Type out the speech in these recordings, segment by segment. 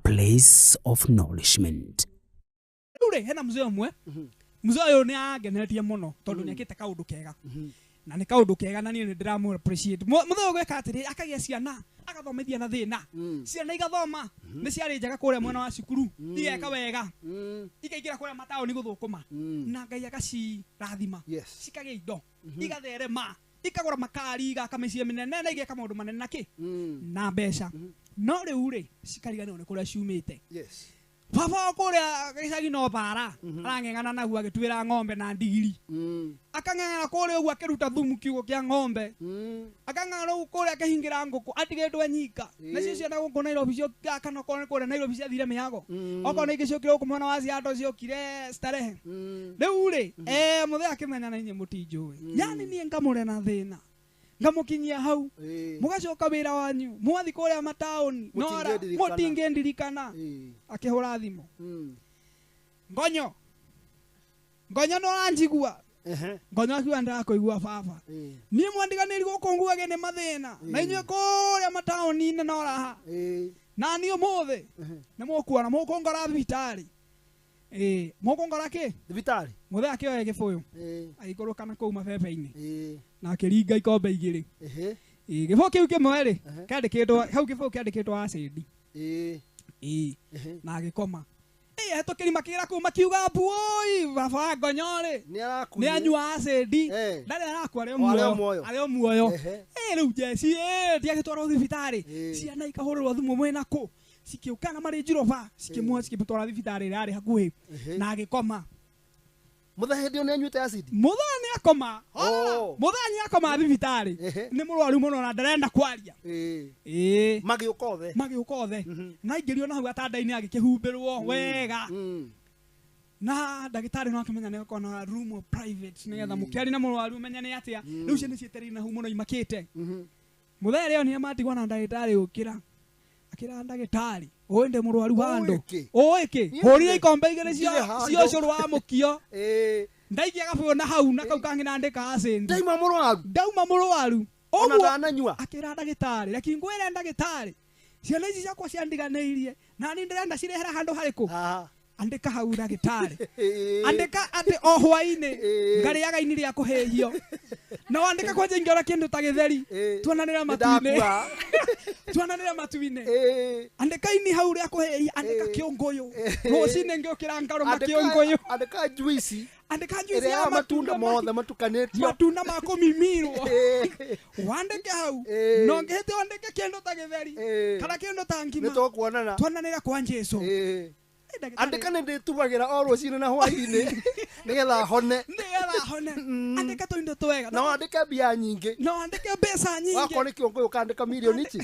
Place of nourishment. Rĩu rĩ, hena mzee ũmwe. Mzee ũyũ nĩ angenetie mũno tondũ nĩ ekĩte kaũndũ kega, na nĩ kaũndũ kega na niĩ nĩ ndĩramũ appreciate. Mũthee ũyũ gwĩka atĩrĩ, akagĩa ciana, agathomithia na thĩna, ciana igathoma, nĩ ciarĩ njega kũrĩa mwena wa cukuru, igeka wega, ikaingĩra kũrĩa mataũni gũthũkũma, na Ngai agacirathima. Cikagĩa indo, igatherema, ikagũra makari, igaka mĩciĩ mĩnene na igeka maũndũ manene na kĩ na mbeca. No rĩu rĩ, cikariganĩrwo nĩ kũrĩa ciumĩte. Baba wao kũrĩa gĩcagi no bara arang'eng'ana naguo, agĩtuĩra ng'ombe na ndigiri, akang'eng'ana kũrĩa ũguo akĩruta thumu kiugũ kĩa ng'ombe, akang'ang'ana ũguo kũrĩa akĩhingĩra ngũkũ, atigĩtwo nyika. Nacio ciana gũkũ Nairobi kana okorwo nĩ kũrĩa Nairobi ciathire mĩago, okorwo nĩ ingĩ ciokire gũkũ mwena wa Seattle, ciokire starehe. Rĩu rĩ, mũthee akĩmenya na inyuĩ mũtinjũĩ, yani niĩ ngamũre na thĩna, ngamũkinyia hau, mũgacoka wĩra wanyu, mwathi kũrĩa mataũni nora. Mũtingĩndirikana. Mũtingĩndirikana. Akĩhũra thimũ, "Ngonyo, Ngonyo, no ũranjigua?" Ngonyo akiuga, "Ndĩrakũigua, baba." "Niĩ mwandiganĩri gũkũ nguage nĩ mathĩna, na inyuĩ kũrĩa mataũni-inĩ no raha, na niĩ ũmũthĩ nĩ mũkuona, mũkũngora thibitarĩ, ĩĩ, mũkũngora kĩ?" Thibitarĩ. Mũthee akĩoya gĩbũyũ, agĩikũrũka na kũu mabebe-inĩ na akĩringa ikombe igĩrĩ. Ĩĩ, gĩbũyũ kĩu kĩmwe rĩ, kĩandĩkĩtwo hau, gĩbũyũ kĩandĩkĩtwo acid. Ĩĩ. Na agĩkoma. Ĩĩ, ahĩtũkĩri makĩgera kũu makiuga, "Mbuoi, baba wa Ngonyo rĩ, Nĩ arakuire. nĩ anyua acid." Ndarĩ arakua, arĩ o O, arĩ o muoyo. Muoyo. Arĩ o muoyo. Ĩ rĩu jeci ĩ ndiagĩtwarwo thibitarĩ. Ciana ikahũrĩrwo thimũ, mwĩna kũ, cikĩũka na marĩ njiroba, cikĩmuoya, cikĩmũtwara thibitarĩ ĩrĩa yarĩ hakuhĩ, na agĩkoma. Mũthee hĩndĩ ĩyo nĩ anyuĩte acid. Mũthee nĩ akoma. Oh. Mũthee nĩ akoma thibitarĩ. Nĩ mũrwaru mũno na ndarenda kwaria. Ĩĩ. Magĩũka othe. Magĩũka othe, na aingĩrio na hau gatanda-inĩ, agĩkĩhumbĩrwo wega, na ndagĩtarĩ no akĩmenya nĩ akorwo na room of private nĩgetha mũkĩaria na mũrwaru ũmenye nĩ atĩa. Rĩu ciana cietereire na hau mũno imakĩte. Mũthee rĩo nĩ matigwo na ndagĩtarĩ, ũkĩra, akĩra ndagĩtarĩ, "Ũĩ ndĩ mũrwaru handũ." Ũĩ kĩ? Ũĩ kĩ? Niĩ Hũrire ikombe igĩrĩ ndirĩ handũ. cia ũcũrũ wa mũkio, ndaikia gabũyũ na hau, na kau kangĩ nandĩka acid. Ndaima mũrwaru. Ndauma mũrwaru. Ona Ũguo ndananyua. Akĩra ndagĩtarĩ, "Reki ngwĩre ndagĩtarĩ, ciana ici ciakwa ciandiganĩirie na niĩ ndĩrenda cirehera handũ harĩkũ." Haha. "Andĩka hau, ndagĩtarĩ, andĩka atĩ o hwaĩ-inĩ ngarĩaga ini rĩa kũhĩhio, na wandĩka kwanja ingĩona kĩndũ ta gĩtheri, tuonanĩre matu-inĩ." Nĩndakua. "Tuonanĩre matu-inĩ. Andĩka ini hau rĩa kũhĩhia, andĩka kĩũngũyũ, rũcinĩ ngĩũkĩra ngarũma kĩũngũyũ." Andĩka juici. Andĩka juice ĩrĩa ya ya matunda matunda mothe matukanĩtio. Matunda ma kũmimirwo, wandĩke hau. No ngĩhĩte wandĩke kĩndũ ta gĩtheri kana kĩndũ ta Nĩ ngima, tũkuonana. tuonanĩre kwa Jesu. Ndagĩtarĩ- Andĩka nĩ ndĩtubagĩra o rũcinĩ na hwaĩ-inĩ nĩgetha hone. Nĩgetha hone. Andĩka tũindo twega. Na wandĩke mbia nyingĩ. No andĩke mbeca nyingĩ. Wakorwo nĩ kĩũngũyũ, ũkandĩka mirioni ici.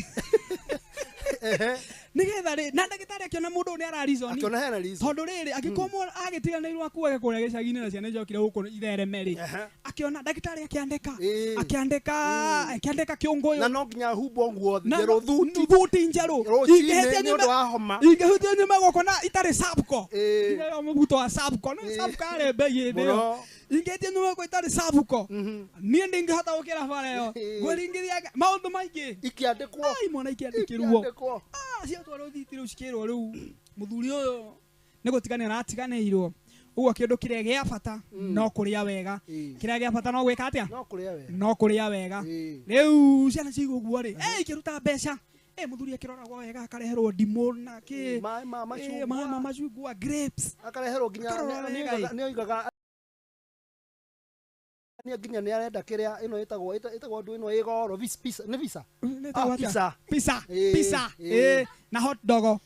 Nĩgetha rĩ, na ndagĩtarĩ akĩona mũndũ ũyũ nĩ ararizoni. Akĩona hena reason. Tondũ rĩrĩ, angĩkorwo agĩtiganĩirwo akuage kũrĩa gĩcagi-inĩ na ciana icokire gũkũ ithereme rĩ, akĩona ndagĩtarĩ akĩandĩka, akĩandĩka, akĩandĩka kĩũngũyũ. Na no nginya humbwo nguo Na njerũ, thuti. Thuti njerũ. Rũcinĩ Ingĩhĩtia nĩ nyume ũndũ wa homa. Ingĩhĩtia nyume gũkũ na itarĩ Sapco. Nginya ĩyo mũbuto wa Sapco, nĩ Sapco yarĩ mbei hĩndĩ ĩyo. Mũno. Ingĩhĩtia nyume gũkũ itarĩ Sapco, niĩ ndingĩhota gũkĩra bara ĩyo. Ngwĩringithia maũndũ maingĩ. Ikĩandĩkwo. Ai, mwana, ikĩandĩkĩrwo. Ikĩandĩkwo. Ah, ciatwarwo thiti rĩu, cikĩrwo rĩu mũthuri ũyũ nĩ gũtiganĩra aratiganĩirwo. Ũguo kĩndũ kĩrĩa gĩa bata no kũrĩa wega. Kĩrĩa gĩa bata no gwĩka atĩa? No kũrĩa wega. No kũrĩa wega. Rĩu ciana ciigua ũguo rĩ, ikĩruta mbeca. Mũthuri akĩroragwo wega, akareherwo ndimũ na kĩ. Maĩ ma macungwa. Maĩ ma macungwa, grapes. Akareherwo nginya Akarora wega, ĩ. nĩ oigaga nĩ nginya nĩ arenda kĩrĩa ĩno ĩtagwo ndũ ĩno ĩ goro pizza, nĩ pizza. Ĩtagwo Ah, atĩa? Pizza. Pizza. Pizza. Na hot dog.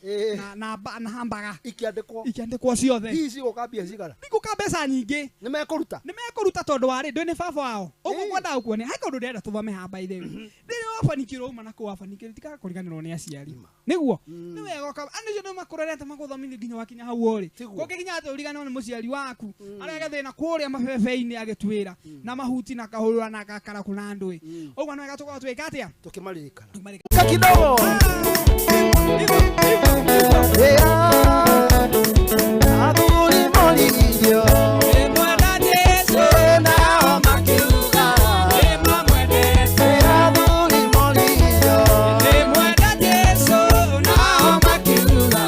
Na hamburger. Ikĩandĩkwo. Ikĩandĩkwo ciothe. Hihi cigũka mbia cigana? Igũka mbeca nyingĩ. Nĩ mekũruta. Nĩ mekũruta tondũ warĩ ndũ nĩ baba wao. Ũguo ngwendaga kuonia he kaũndũ ndĩrenda tũthome haha, by the way. Rĩrĩa wabanikirwo uma na kũu wabanikirwo, tigaga kũriganĩrwo nĩ aciari. Nĩguo nĩ wega andũ acio nĩ makũrerete, magũthomithia nginya wakinya hau ũrĩ. Kũngĩkinya atĩ ũriganĩrwo nĩ mũciari waku arĩa thĩna kũrĩa mabebe-inĩ, agĩtuĩra na mahuti na kahũrũra na gakaraku na ndũĩ, ũguo nĩ wega tũkorwo twĩka atĩa? Tũkĩmaririkana. Kidogo. Athuri moririo. Mwenda Jesu. Nao makiuga. Nĩmamwendete. Athuri moririo. Mwenda Jesu, nao makiuga.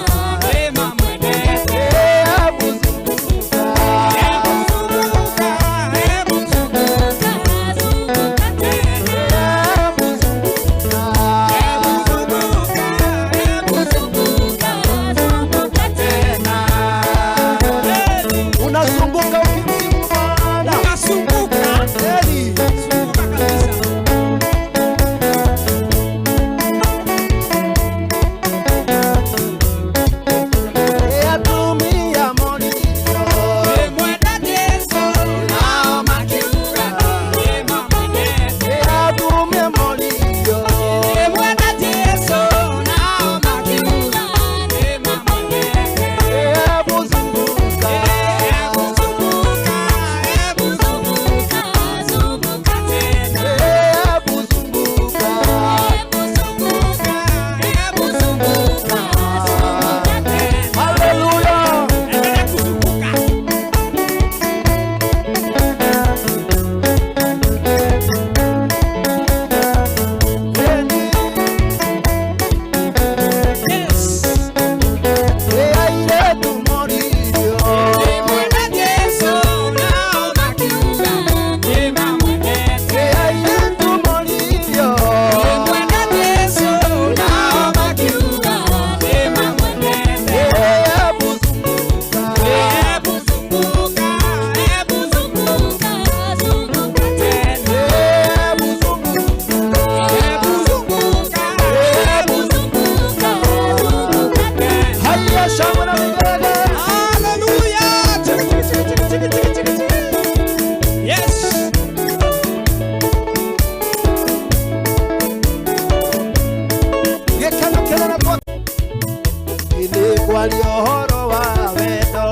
Kwaria ũhoro wa wendo.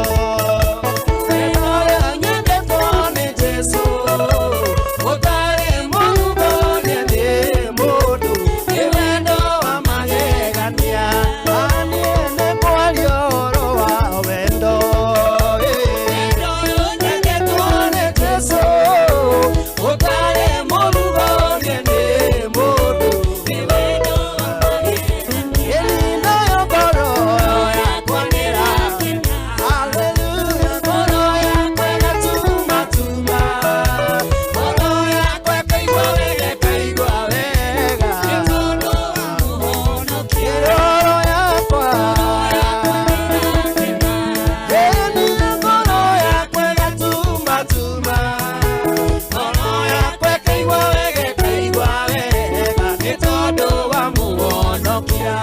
Wendo ũrĩa nyendetwo nĩ Jesũ, ũtarĩ mũrugũrie nĩ mũndũ, nĩ wendo wa magegania. Niĩ nĩ kwaria ũhoro wa wendo. Wendo ũyũ nyendetwo nĩ Jesũ, ũtarĩ mũrugũrie nĩ mũndũ, nĩ wendo wa magegania. Ĩni nayo ngoro yakwa nĩrakena. Hallelujah, ngoro yakwa ĩgatumatuma. Ngoro yakwa ĩkaigua wega, ĩkaigua wega. Nĩ tondũ wa mũhonokia. Ngoro yakwa. Ĩni ngoro yakwa ĩgatumatuma. Ngoro yakwa ĩkaigua wega, ĩkaigua wega. Nĩ tondũ wa mũhonokia.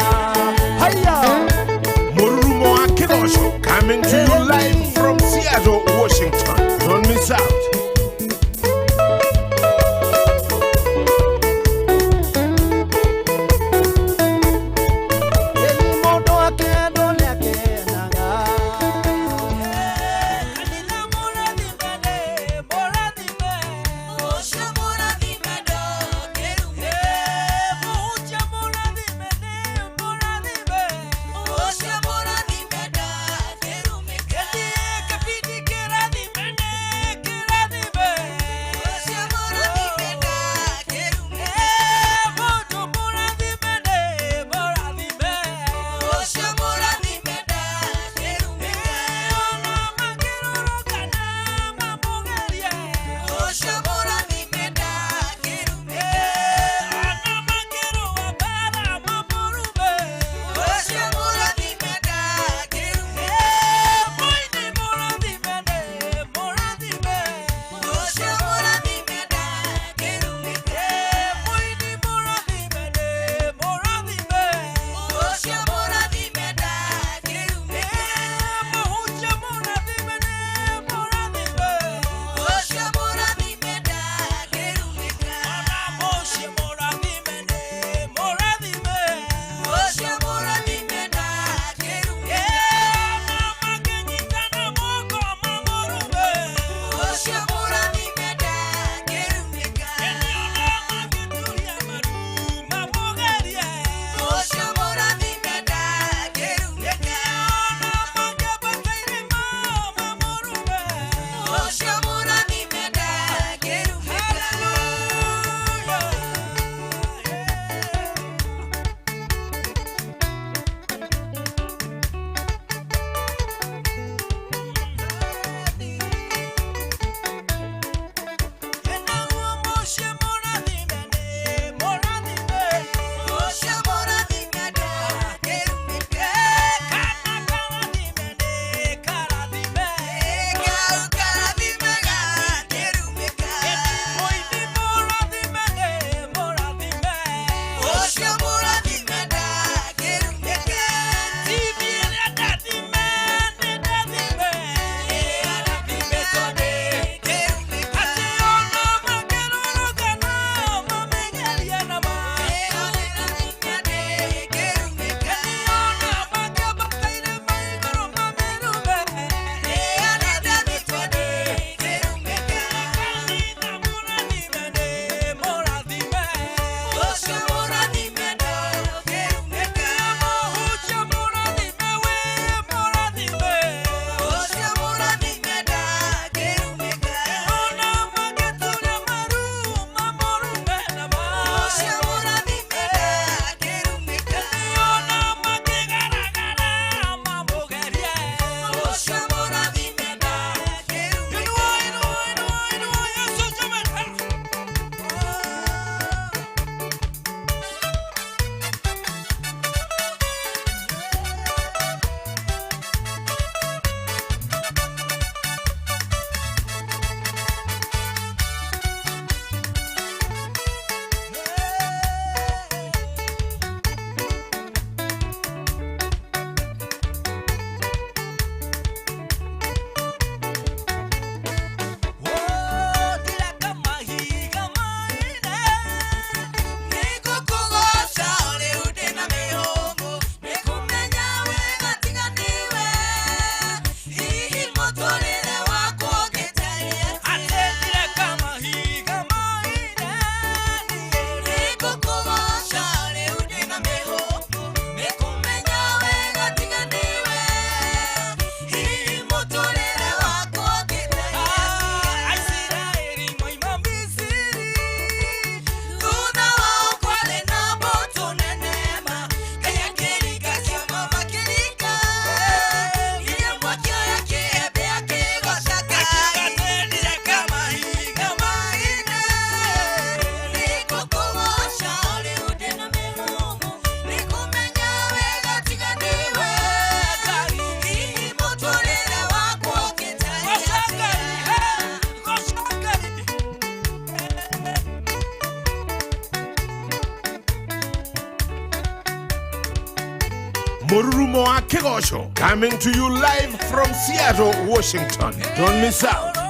Haya! Mururumo wa Kigosho coming to you live from Seattle, Washington. Don't miss out. Ĩni mũndũ akĩendwo nĩakenaga. Kanitha mũrathime, mũrathime. Ũcio mũrathime ndakĩrume. Mũhunjia mũrathime, mũrathime. Ũcio mũrathime ndakĩrumĩke. Kĩbindi kĩrathime, kĩrathime. Mũrurumo wa Kĩgoco, coming to you live from Seattle, Washington. Don't miss out.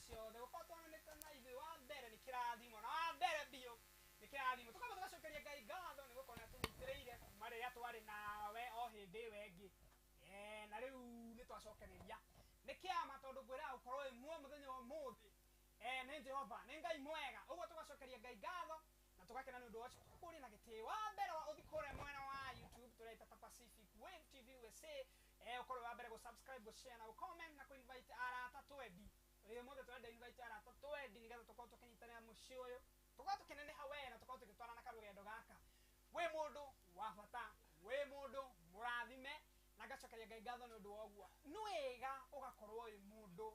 ciothe gũkorwo twananĩte na ithuĩ wa mbere nĩ kĩrathimo na wa mbere biũ nĩ kĩrathimo tũkamba tũgacokeria Ngai ngatho nĩ gũkorwo nĩatũnyitĩrĩire kuma rĩrĩa twarĩ nawe o hĩndĩ ĩyo ĩngĩ na rĩu nĩ twacokereria nĩ kĩama tondũ ngwĩraga gũkorwo wĩ muoyo mũthenya wa ũmũthĩ nĩ Jehova nĩ Ngai mwega ũguo tũgacokeria Ngai ngatho na tũgakena nĩ ũndũ wa ũcio tũkũria na gĩtĩo wa mbere wa ũthiĩ kũrĩa mwena wa YouTube tũreita ta Pacific Wave TV USA ũkorwo wa mbere gũ-subscribe gũ-share na gũ-comment na kũ-invite arata twendi rĩrĩa mothe tũrenda invite arata twendi nĩgetha tũkorwo tũkĩnyitanĩra mũciĩ ũyũ tũkorwo tũkĩneneha we na tũkorwo tũgĩtwarana karũgendo gaka wĩ mũndũ wa bata wĩ mũndũ mũrathime na ngacokeria Ngai ngatho nĩ ũndũ wa ũguo nĩ wega ũgakorwo wĩ mũndũ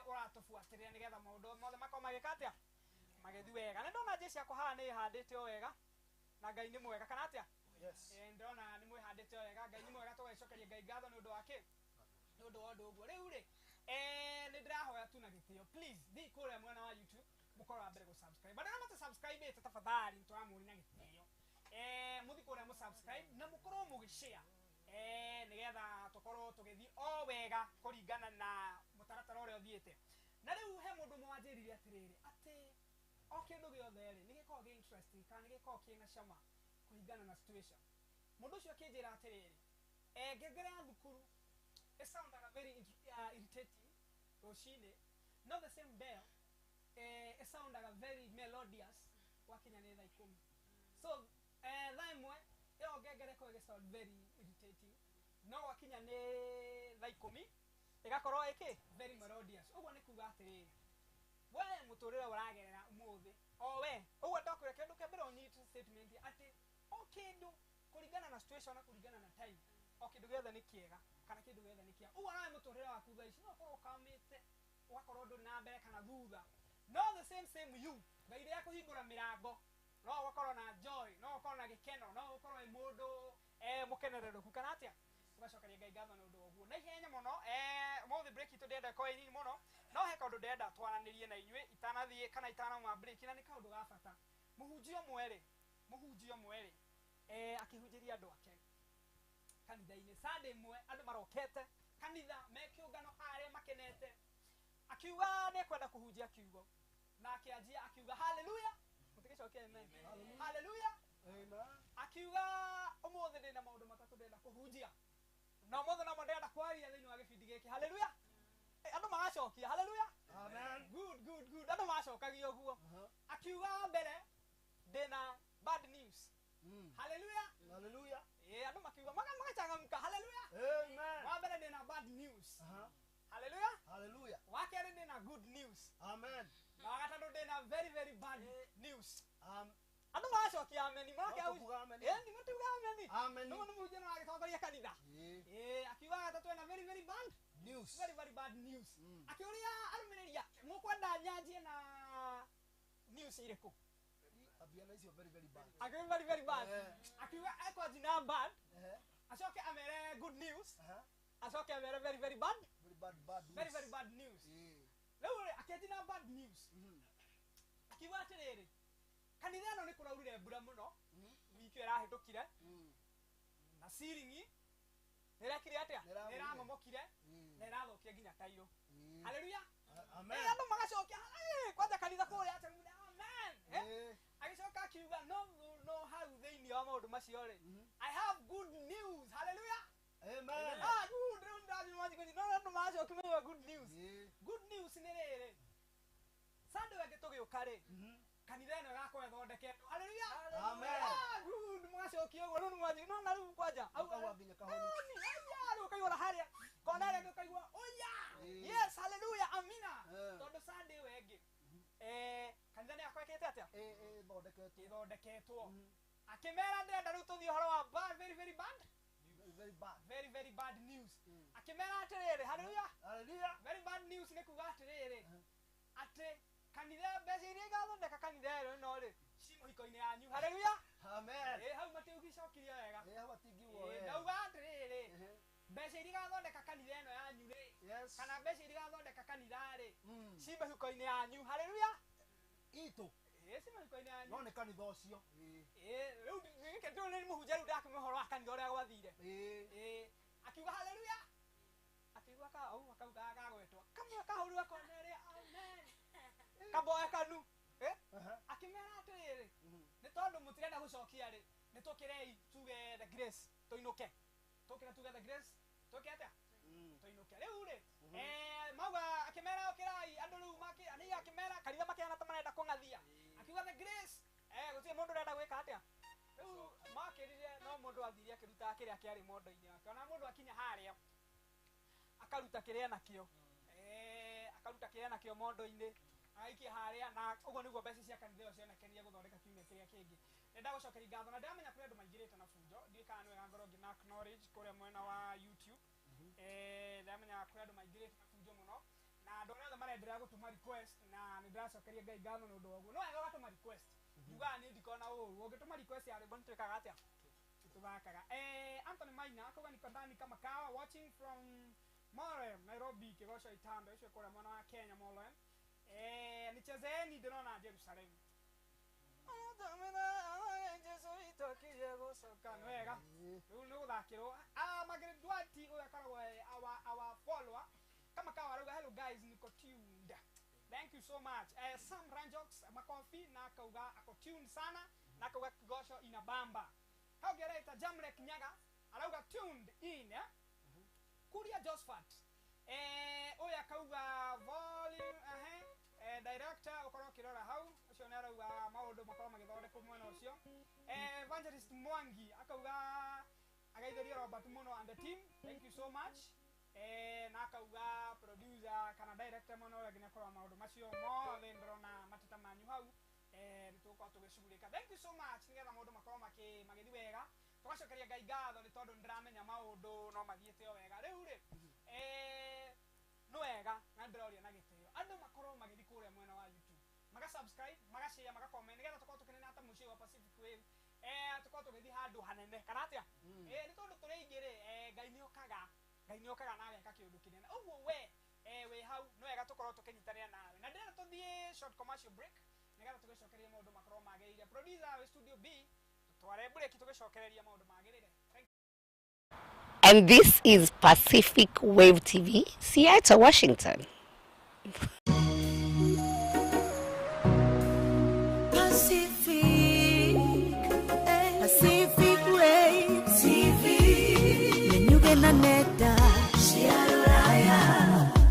ũratũbuatĩrĩra nĩgetha maũndũ mothe makorwo magĩka atĩa magĩthiĩ wega nĩ ndona njĩ ciakwa haha nĩ handĩte o wega na Ngai nĩ mwega kana atĩa Yes. Ndona nĩ mwĩhandĩte o wega Ngai nĩ mwega tũgagĩcokeria Ngai ngatho nĩ ũndũ wa kĩ nĩ ũndũ wa ũndũ ũguo rĩu rĩ nĩ ndĩrahoya tu na gĩtĩo please thiĩ kũrĩa mwena wa YouTube mũkorwo wa mbere gũ-subscribe andũ arĩa matũ-subscribe-ĩte tafadhali nĩ tũramũria na gĩtĩo mũthiĩ kũrĩa mũ-subscribe na mũkorwo mũgĩ-share nĩgetha tũkorwo tũgĩthiĩ o wega kũringana na mũtaratara ũrĩa ũthiĩte na rĩu he mũndũ ũmwe wanjĩrire atĩrĩrĩ atĩ o kĩndũ gĩothe rĩ nĩ gĩkoragwo gĩ interesting kana nĩ gĩkoragwo kĩna cama kũringana na situation mũndũ ũcio akĩnjĩra atĩrĩrĩ ngengere ya thukuru it soundaga very irritating rũcinĩ no the same bell it soundaga very melodious wakinya nĩ thaa ikũmi so thaa ĩmwe ĩyo ngengere ĩkoragwo ĩgĩ sound very irritating no gwakinya nĩ thaa ikũmi ĩgakorwo ĩkĩ very melodious ũguo nĩ kuga atĩrĩrĩ we mũtũrĩre ũragerera ũmũthĩ o we ũguo ndakwĩra kĩndũ kĩa mbere ũnyite statement atĩ o kĩndũ kũringana na situation na kũringana na time o kĩndũ gĩothe nĩ kĩega kana kĩndũ gĩothe nĩ kĩega ũguo nawe mũtũrĩre waku thaa ici no ũkorwo ũkamĩte ũgakorwo ndũrĩ na mbere kana thutha no the same same you Ngai rĩrĩa kũhingũra mĩrango no ũgakorwo na joy no ũkorwo na gĩkeno no ũkorwo wĩ mũndũ mũkenerereku kana atĩa tũgacokeria Ngai ngatho nĩ ũndũ wa ũguo na ihenya mũno ũmũthĩ break itũ ndĩrenda ĩkorwo ĩ nini mũno no he kaũndũ ndĩrenda twaranĩrie na inyuĩ itanathiĩ kana itanauma break na nĩ kaũndũ ga bata mũhunjia ũmwe rĩ akĩhunjĩria andũ ake kanitha-inĩ Sunday ĩmwe andũ marokete kanitha me kĩũngano harĩa makenete akiuga nĩ ekwenda kũhunjia kiugo na akĩanjia akiuga haleluya mũtigĩcokia amen haleluya Amen. akiuga ũmũthĩ ndĩna maũndũ matatũ ndĩrenda kũhunjia na ũmũthĩ nomo ndĩrenda kwaria thĩinĩ wa gĩbindi gĩkĩ haleluya andũ magacokia haleluya Amen. good good good andũ macokagia ũguo akiuga mbere ndĩna bad news haleluya Hallelujah. Andũ makiuga magachangamka haleluya Amen. wa mbere ndĩna bad news haleluya Hallelujah. wa kerĩ ndĩna good news Amen. na wa gatatũ ndĩna very very bad news andũ magacokia ameni No tũkuga ameni. Nĩ matuga ameni Ameni. no nĩ mũhunjia no agĩtongoria kanitha akiuga gatatũ ena very very bad News. very very bad news akĩũria arũmĩrĩri ake mũkwenda nyanjie na news irĩkũ Ambia na icio very very bad. akiuga very very bad akiuga ekwanji na bad acoke amere good news acoke amere very very bad Very bad bad news. very very bad news rĩu rĩ akĩanji na bad news akiuga atĩrĩrĩ kanitha ĩno nĩ kũraurire mbura mũno wiki ĩyo ĩrahĩtũkire na ciringi nĩ ĩrekire atĩa Nĩ ĩragũire. nĩ ĩramomokire na ĩrathũkia nginya tairũ haleluya Amen. Andũ magacokia kwanja kanitha kũrĩa atĩ amen agĩcoka akiuga no no hau thĩinĩ wa maũndũ macio rĩ I have good news haleluya Amen. Good rĩu ndathiĩ manjikũ no andũ magacokia maigua good news good news nĩ rĩrĩ Sunday wengĩ tũgĩũka rĩ kanitha ĩno ĩgakorwo ĩthondeketwo haleluya Amen. Good mũgacokia ũguo rĩu nĩmwanjia no na rĩu kwanja Ũkaigua nginya kahoni. aya rĩu ũkaigua harĩa kona ĩrĩa ĩngĩ ũkaigua oya yes haleluya amina tondũ Sunday ĩyo ĩngĩ kanitha nĩ yakorwo ĩkĩte atĩa Ĩthondeketwo. ĩthondeketwo akĩmera ndĩrenda rĩu tũthiĩ ũhoro wa bad very very bad Very bad. very very bad news akĩmera atĩrĩrĩ haleluya Hallelujah. very bad news nĩ kuga atĩrĩrĩ atĩ kanitha mbeca iria igathondeka kanitha ĩno ĩno rĩ ci mũhiko-inĩ yanyu haleluya Amen. Hau matiũgĩcokirie wega Hau matingiuga wega. Ndauga atĩrĩrĩ mbeca iria igathondeka kanitha ĩno yanyu rĩ Yes. kana mbeca iria igathondeka kanitha rĩ ci mĩhuko-inĩ yanyu haleluya Itũ. Ci mĩhuko-inĩ yanyu No nĩ kanitha ũcio. Rĩu gĩkĩ ndũ nĩ mũhunjia rĩu ndakĩmũhe ũhoro wa kanitha ũrĩa gwathire akiuga haleluya akiuga ka au akauga gagwetwo kamwe kahũrwa kona rĩ amen Mũtirenda gũcokia rĩ, nĩ tũkĩrei tuge the grace tũinũke. Tũkĩre tuge the grace tũke atĩa? Tũinũke. Rĩu rĩ, mauga akĩmera ũkĩrai andũ rĩu nĩ akĩmera kanitha makĩhana ta marenda kũng'athia. Akiuga the grace, gũtirĩ mũndũ ũrenda gwĩka atĩa? Rĩu makĩrire no mũndũ athire akĩruta kĩrĩa kĩarĩ mondo-inĩ wake. Ona mũndũ akinya harĩa akaruta kĩrĩa nakĩo. Akaruta kĩrĩa nakĩo mondo-inĩ agaikia harĩa, na ũguo nĩguo mbeca cia kanitha ĩyo cionekanire gũthondeka kiumia kĩrĩa kĩngĩ. Nĩ ndagũcokeria ngatho na ndĩramenya kũrĩ andũ maingĩrĩte na bunjo, ndiũĩ kana nĩ wega ngorwo ngĩna acknowledge kũrĩa mwena wa YouTube. Ndĩramenya kũrĩ andũ maingĩrĩte na bunjo mũno, na andũ arĩa othe marenderea gũtũma request, na nĩ ndĩracokeria Ngai ngatho nĩ ũndũ wa ũguo. No wega ũgatũma request, njugaga niĩ ndikona ũru, ũngĩtũma request ya rwĩmbo nĩ twĩkaga atĩa? Nĩtũthakaga. Anthony Maina akauga niko ndani kama kawa, watching from Molem, Nairobi, Kigosho Itando, icio kũrĩa mwena wa Kenya Molem. Nichezeni ndĩrona Jerusalem. Wega. Rĩu nĩ gũthakĩrwo. Margaret Duarte ũyũ akoragwo our follower. Kama kawa arauga hello guys, niko tuned. Thank you so much. Sam Ranjox makofi na akauga ako tuned sana na akauga Kigosho inabamba. Hau ngeraita Jamlek Nyaga arauga tuned in, eh? Kuria Josephat. Ũyũ akauga volume, director ũkorwo ũkĩrora hau, ũcio nĩ arauga maũndũ makorwo magĩthondekwo mwena ũcio. Evangelist Mwangi akauga agaithĩria Robert mũno and the team, thank you so much. Na akauga producer kana director mwena ũrĩa ũngĩ nĩakorwo maũndũ macio mothe ndĩrona mateta manyu hau. Nĩ tũgũkorwo tũgĩcugurĩka. Thank you so much, nĩgetha maũndũ makorwo magĩthiĩ wega. Tũgacokeria Ngai ngatho nĩ tondũ nĩndĩramenya maũndũ no mathiĩte o wega. Rĩu rĩ, nĩ wega na ndĩroria na gĩtĩo andũ makorwo magĩthiĩ kũrĩa mwena wa YouTube, maga subscribe, maga share, maga comment, nĩgetha tũkorwo tũkĩnene ta mũciĩ wa Pacific Wave. Tũkorwo tũgĩthiĩ handũ hanene kana atĩa? Nĩ tondũ tũrĩ aingĩ rĩ, Ngai nĩokaga, Ngai nĩokaga na ageka kĩũndũ kĩnene. Ũguo we, wĩ hau nĩ wega tũkorwo tũkĩnyitanĩra nawe. Na ndĩrenda tũthiĩ short commercial break nĩgetha tũgĩcokererie maũndũ makorwo magĩrĩire. Producer wĩ studio B, tũtware break tũgĩcokereria maũndũ magĩrĩire. Thank you. And this is Pacific Wave TV, Seattle, Washington. Pacific, Pacific Wave TV. Menyuge na neta, Shiaruraya.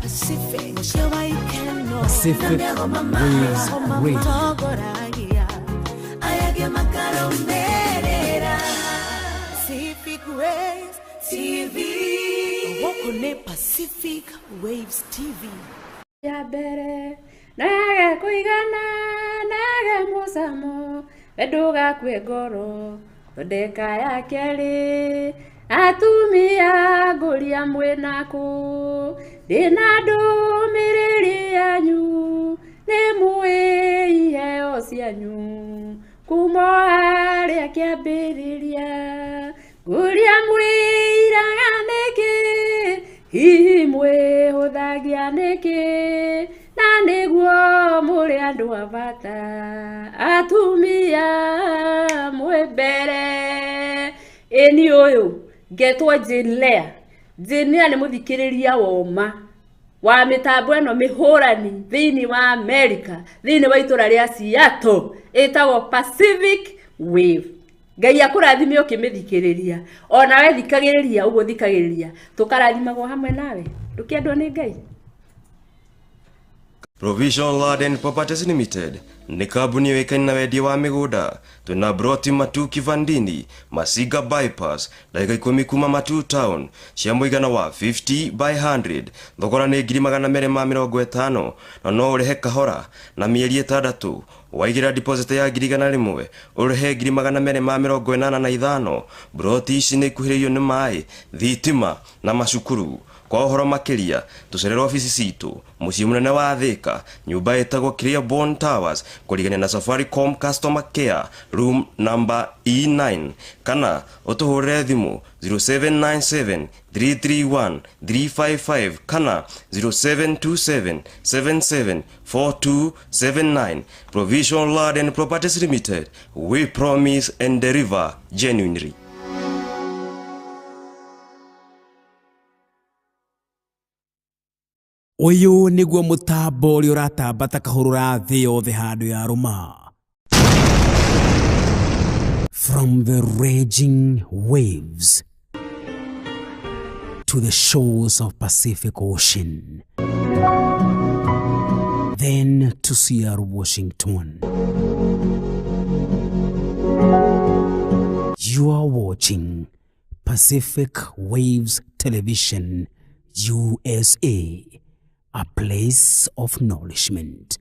Pacific, Moshewa ikeno. Pacific Waves Radio. Togoragia, ayage makaromerera. Pacific Waves TV. Woko ne Pacific Waves TV. Ya mbere nage kũigana nage mũcamo we ndũgakue ngoro thondeka ya kerĩ atumia ngũria mwĩnakũ ndĩna ndũmĩrĩri yanyu nĩ mũĩ iheo cianyu kuma harĩa kĩambĩrĩria ngũria mwĩiraga nĩkĩ hihi mwĩhũthagia nĩkĩ na nĩguo mũrĩ andũ a bata atumia mwĩ mbere. Ĩni ũyũ ngetwo Jane Lea. Jane Lea nĩ mũthikĩrĩria woma wa mĩtambo ĩno mĩhũrani thĩinĩ wa America, thĩinĩ wa itũra rĩa Seattle, ĩtagwo Pacific Wave. Ngai akũrathime ũkĩmĩthikĩrĩria, ona we thikagĩrĩria ũguo thikagĩrĩria, tũkarathimagwo hamwe nawe, ndũkĩendwo nĩ Ngai. Provision Land and Properties Limited nĩ kambuni yũĩkaine na wendia wa mĩgũnda. Twĩna broti Matu Kivandini, Masiga Bypass, ndagĩka 10 kuma Matu Town, cia mũigana wa 50 by 100. Thogora nĩ 250,000 na no ũrĩhe kahora na mĩeri 6. Waigĩra deposit ya 100,000 ũrĩhe 285,000. Broti ici nĩ ikuhĩrĩirio nĩ maĩ, thitima na macukuru. Kwa ũhoro makĩria tũcerere obici citũ mũciĩ mũnene wa Thika, nyũmba ĩtagwo Clearborn Towers, kũrigania na Safaricom Customer Care room number E9, kana ũtũhũrĩre thimũ 0797 331 355 kana 0727 77 4279. Provision Land and Properties Limited, we promise and deliver genuinely. Ũyũ nĩguo mũtambo ũrĩa ũratamba ta kahũrũra thĩ yothe handũ ya rũma. From the raging waves to the shores of Pacific Ocean, then to Seattle, Washington. You are watching Pacific Waves Television, USA, a place of nourishment.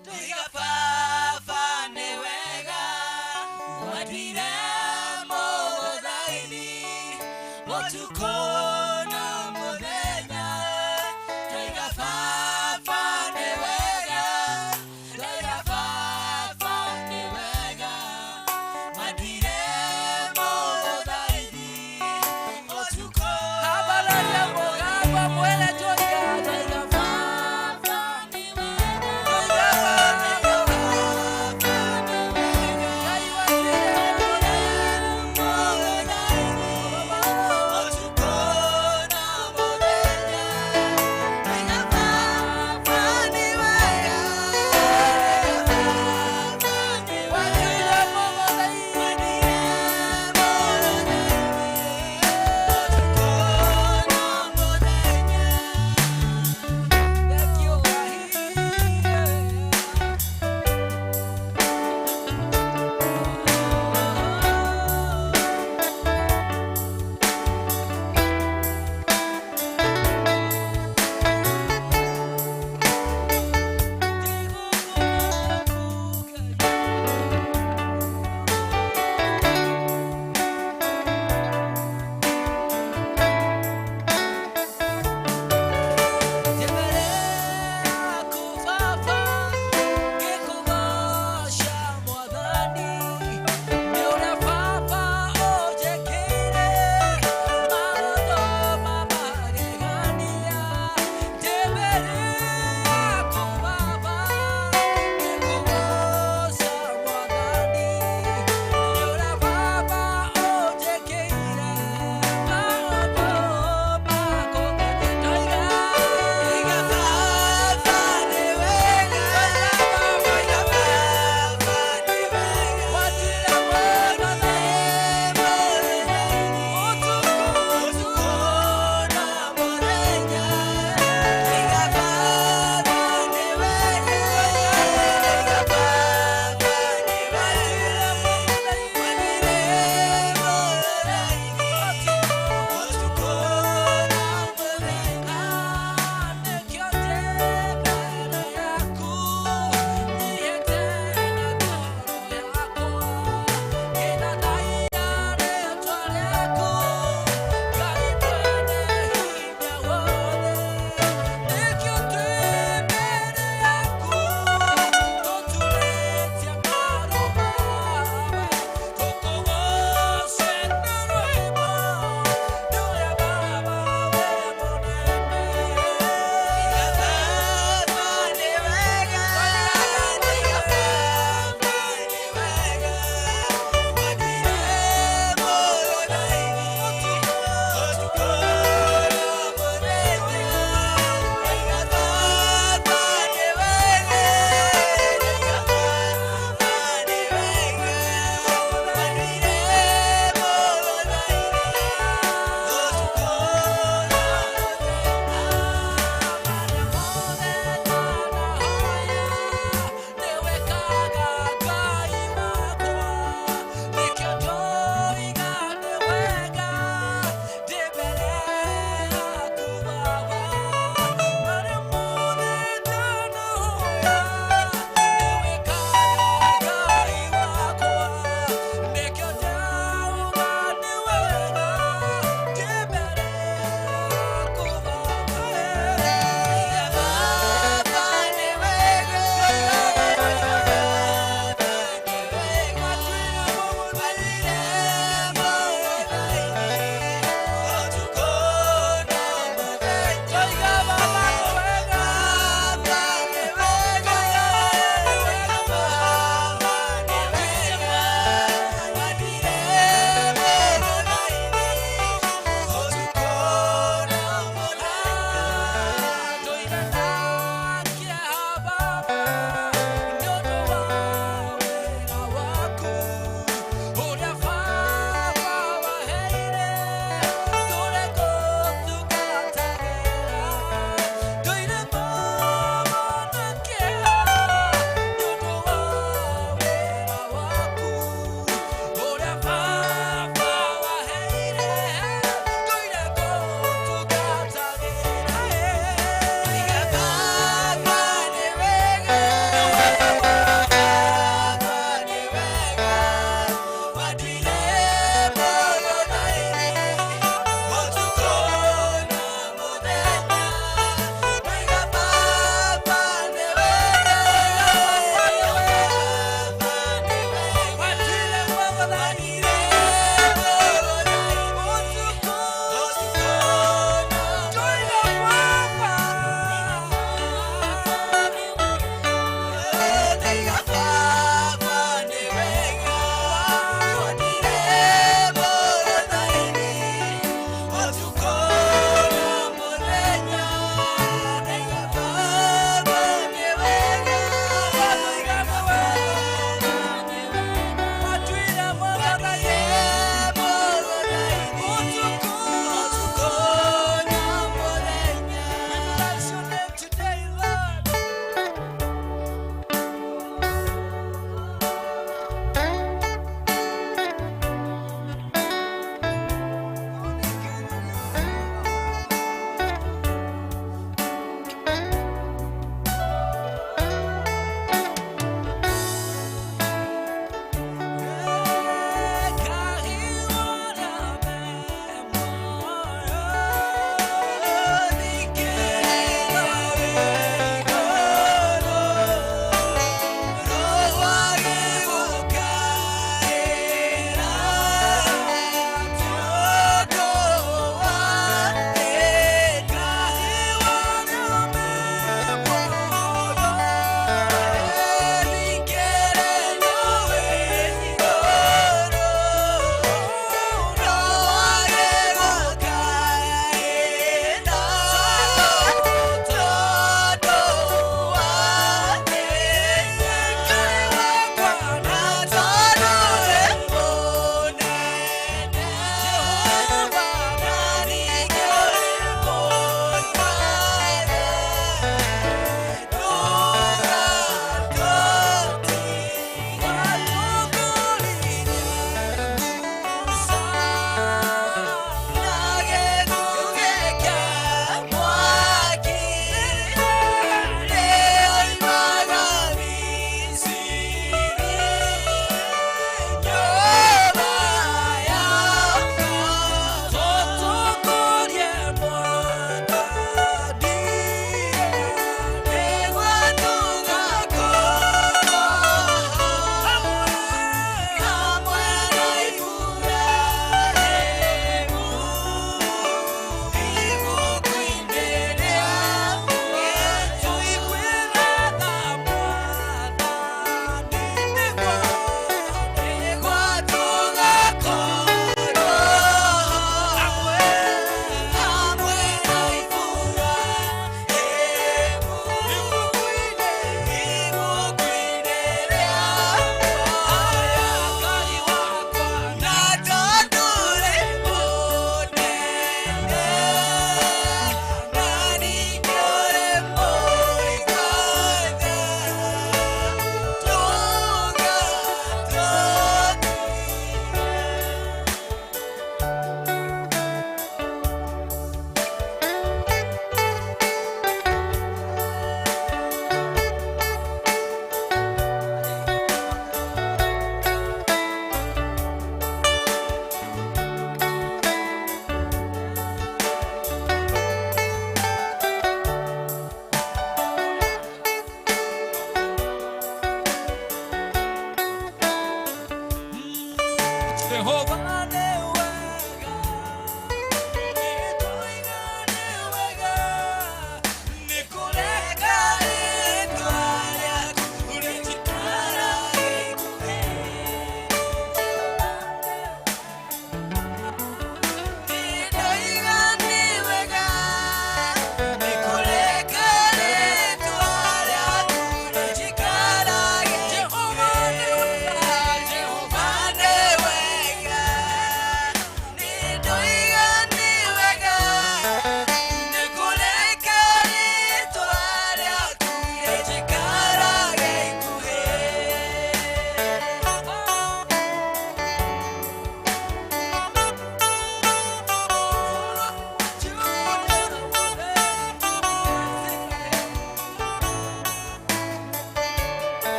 Ndoiga baba nĩ wega watuire mũthaini ũtukũ na mũthenya. Ndoiga baba nĩ wega, ndoiga baba nĩ wega watuire mũthaini ũtukũ. Habararia mũgambo mwene njoiga, ndoiga baba nĩ wega.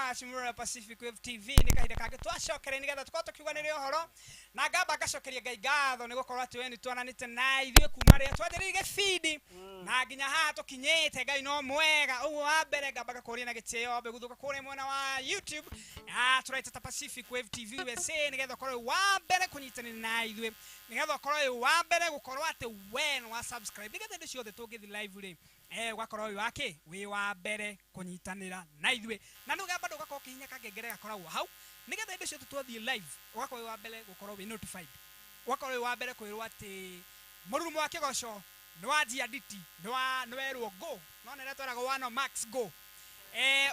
much Murera Pacific Wave TV nĩ kahinda kangĩ twacokere nĩgetha tũkorwo tũkiuganĩria ũhoro na ngamba ngacokeria Ngai ngatho nĩ gũkorwo atĩ we nĩ twananĩte na ithuĩ kuma rĩrĩa twanjĩrĩirie gĩbindi na nginya haha tũkinyĩte. Ngai no mwega. Ũguo wa mbere ngamba ngakũria na gĩtĩo wambe gũthũka kũrĩa mwena wa YouTube tũraita ta Pacific Wave TV USA nĩgetha ũkorwo wĩ wa mbere kũnyitanĩra na ithuĩ, nĩgetha ũkorwo wĩ wa mbere gũkorwo atĩ we nĩ wa subscribe nĩgetha hĩndĩ ciothe tũngĩthiĩ live rĩ ũgakorwo wĩ wake wĩ wa mbere kũnyitanĩra na ithuĩ, na nĩ bado ũgakorwo ũkĩhihinya kangengere gakoragwo hau nĩgetha hĩndĩ ciothe twathiĩ live ũgakorwo wĩ wa mbere gũkorwo wĩ notified, ũgakorwo wĩ wa mbere kwĩrwo atĩ mũrurumo wa kĩgoco nĩ wanjia nditi nĩ werwo go no nĩ tweragwo one max go,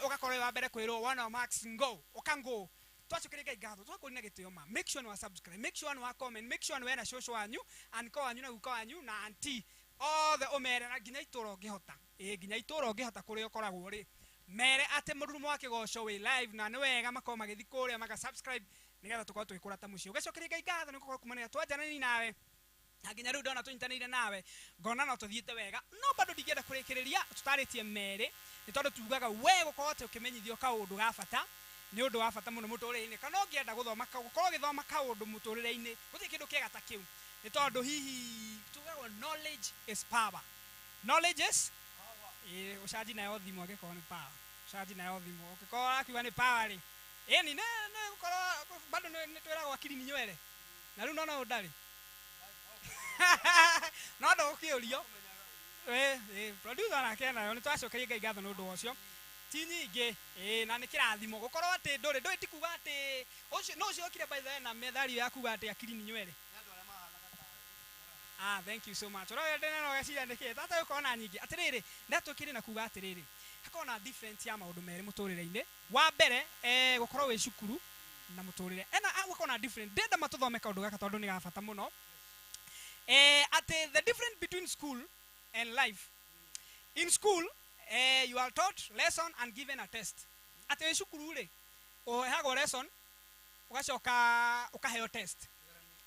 ũgakorwo wĩ wa mbere kwĩrwo one max go ũkango. Twacokeria Ngai ngatho twakũria na gĩtĩo ma make sure nĩ wa subscribe, make sure nĩ wa comment, make sure nĩ wena cũcũ wanyu anko wanyu na guka wanyu na auntie othe ũmere na nginya itũra ũngĩhota, nginya itũra ũngĩhota kũrĩa ũkoragwo rĩ mere atĩ mũrurumo wa kĩgoco wĩ live na nĩ wega makorwo magĩthiĩ kũrĩa maka subscribe nĩgetha tũkorwo tũgĩkũra ta mũciĩ. Ũgacokeria Ngai ngatho nĩ gũkorwo kumanĩra twanjanani nawe na nginya rĩu ndona tũnyitanĩire nawe ngona no tũthiĩte wega, no bado ndingĩenda kũrĩkĩrĩria tũtarĩtie merĩ nĩ tondũ tugaga we gũkorwo atĩ ũkĩmenyithio kaũndũ ga bata nĩ ũndũ wa bata mũno mũtũrĩre-inĩ, kana ũngĩenda gũthoma gũkorwo ũgĩthoma kaũndũ mũtũrĩre-inĩ gũtirĩ kĩndũ kĩega ta kĩu nĩ tondũ hihi tugagwo knowledge is power, knowledge is ũcanji nayo thimũ angĩkorwo nĩ power, ũcanji nayo thimũ ũngĩkorwo ũrakiuga nĩ power rĩ ĩni nĩ gũkorwo bado nĩ twĩragwo akiri nĩ nywere na rĩu nona ũyũ ndarĩ no ndũgũkĩũrio producer nake nayo nĩ twacokeria Ngai ngatho nĩ ũndũ ũcio ti nyingĩ na nĩ kĩrathimo gũkorwo atĩ ndũrĩ ti kuga atĩ ũcio no ũcio okire by the way na methario ya kuga atĩ akiri nĩ nywere. Thank you so much. Ũrĩa ndĩna no geciria nĩkĩ tata gũkorwo na nyingĩ atĩrĩrĩ ndatũkĩrĩ na kuga atĩrĩrĩ hakorwo na difference ya maũndũ merĩ mũtũrĩre-inĩ. Wa mbere gũkorwo wĩ cukuru na mũtũrĩre ena gũkorwo na different ndĩrenda matũthome kaũndũ gaka tondũ nĩ ga bata mũno atĩ the difference between school and life. In school you are taught lesson and given a test. Atĩ wĩ cukuru rĩ ũhehagwo lesson ũgacoka ũkaheo test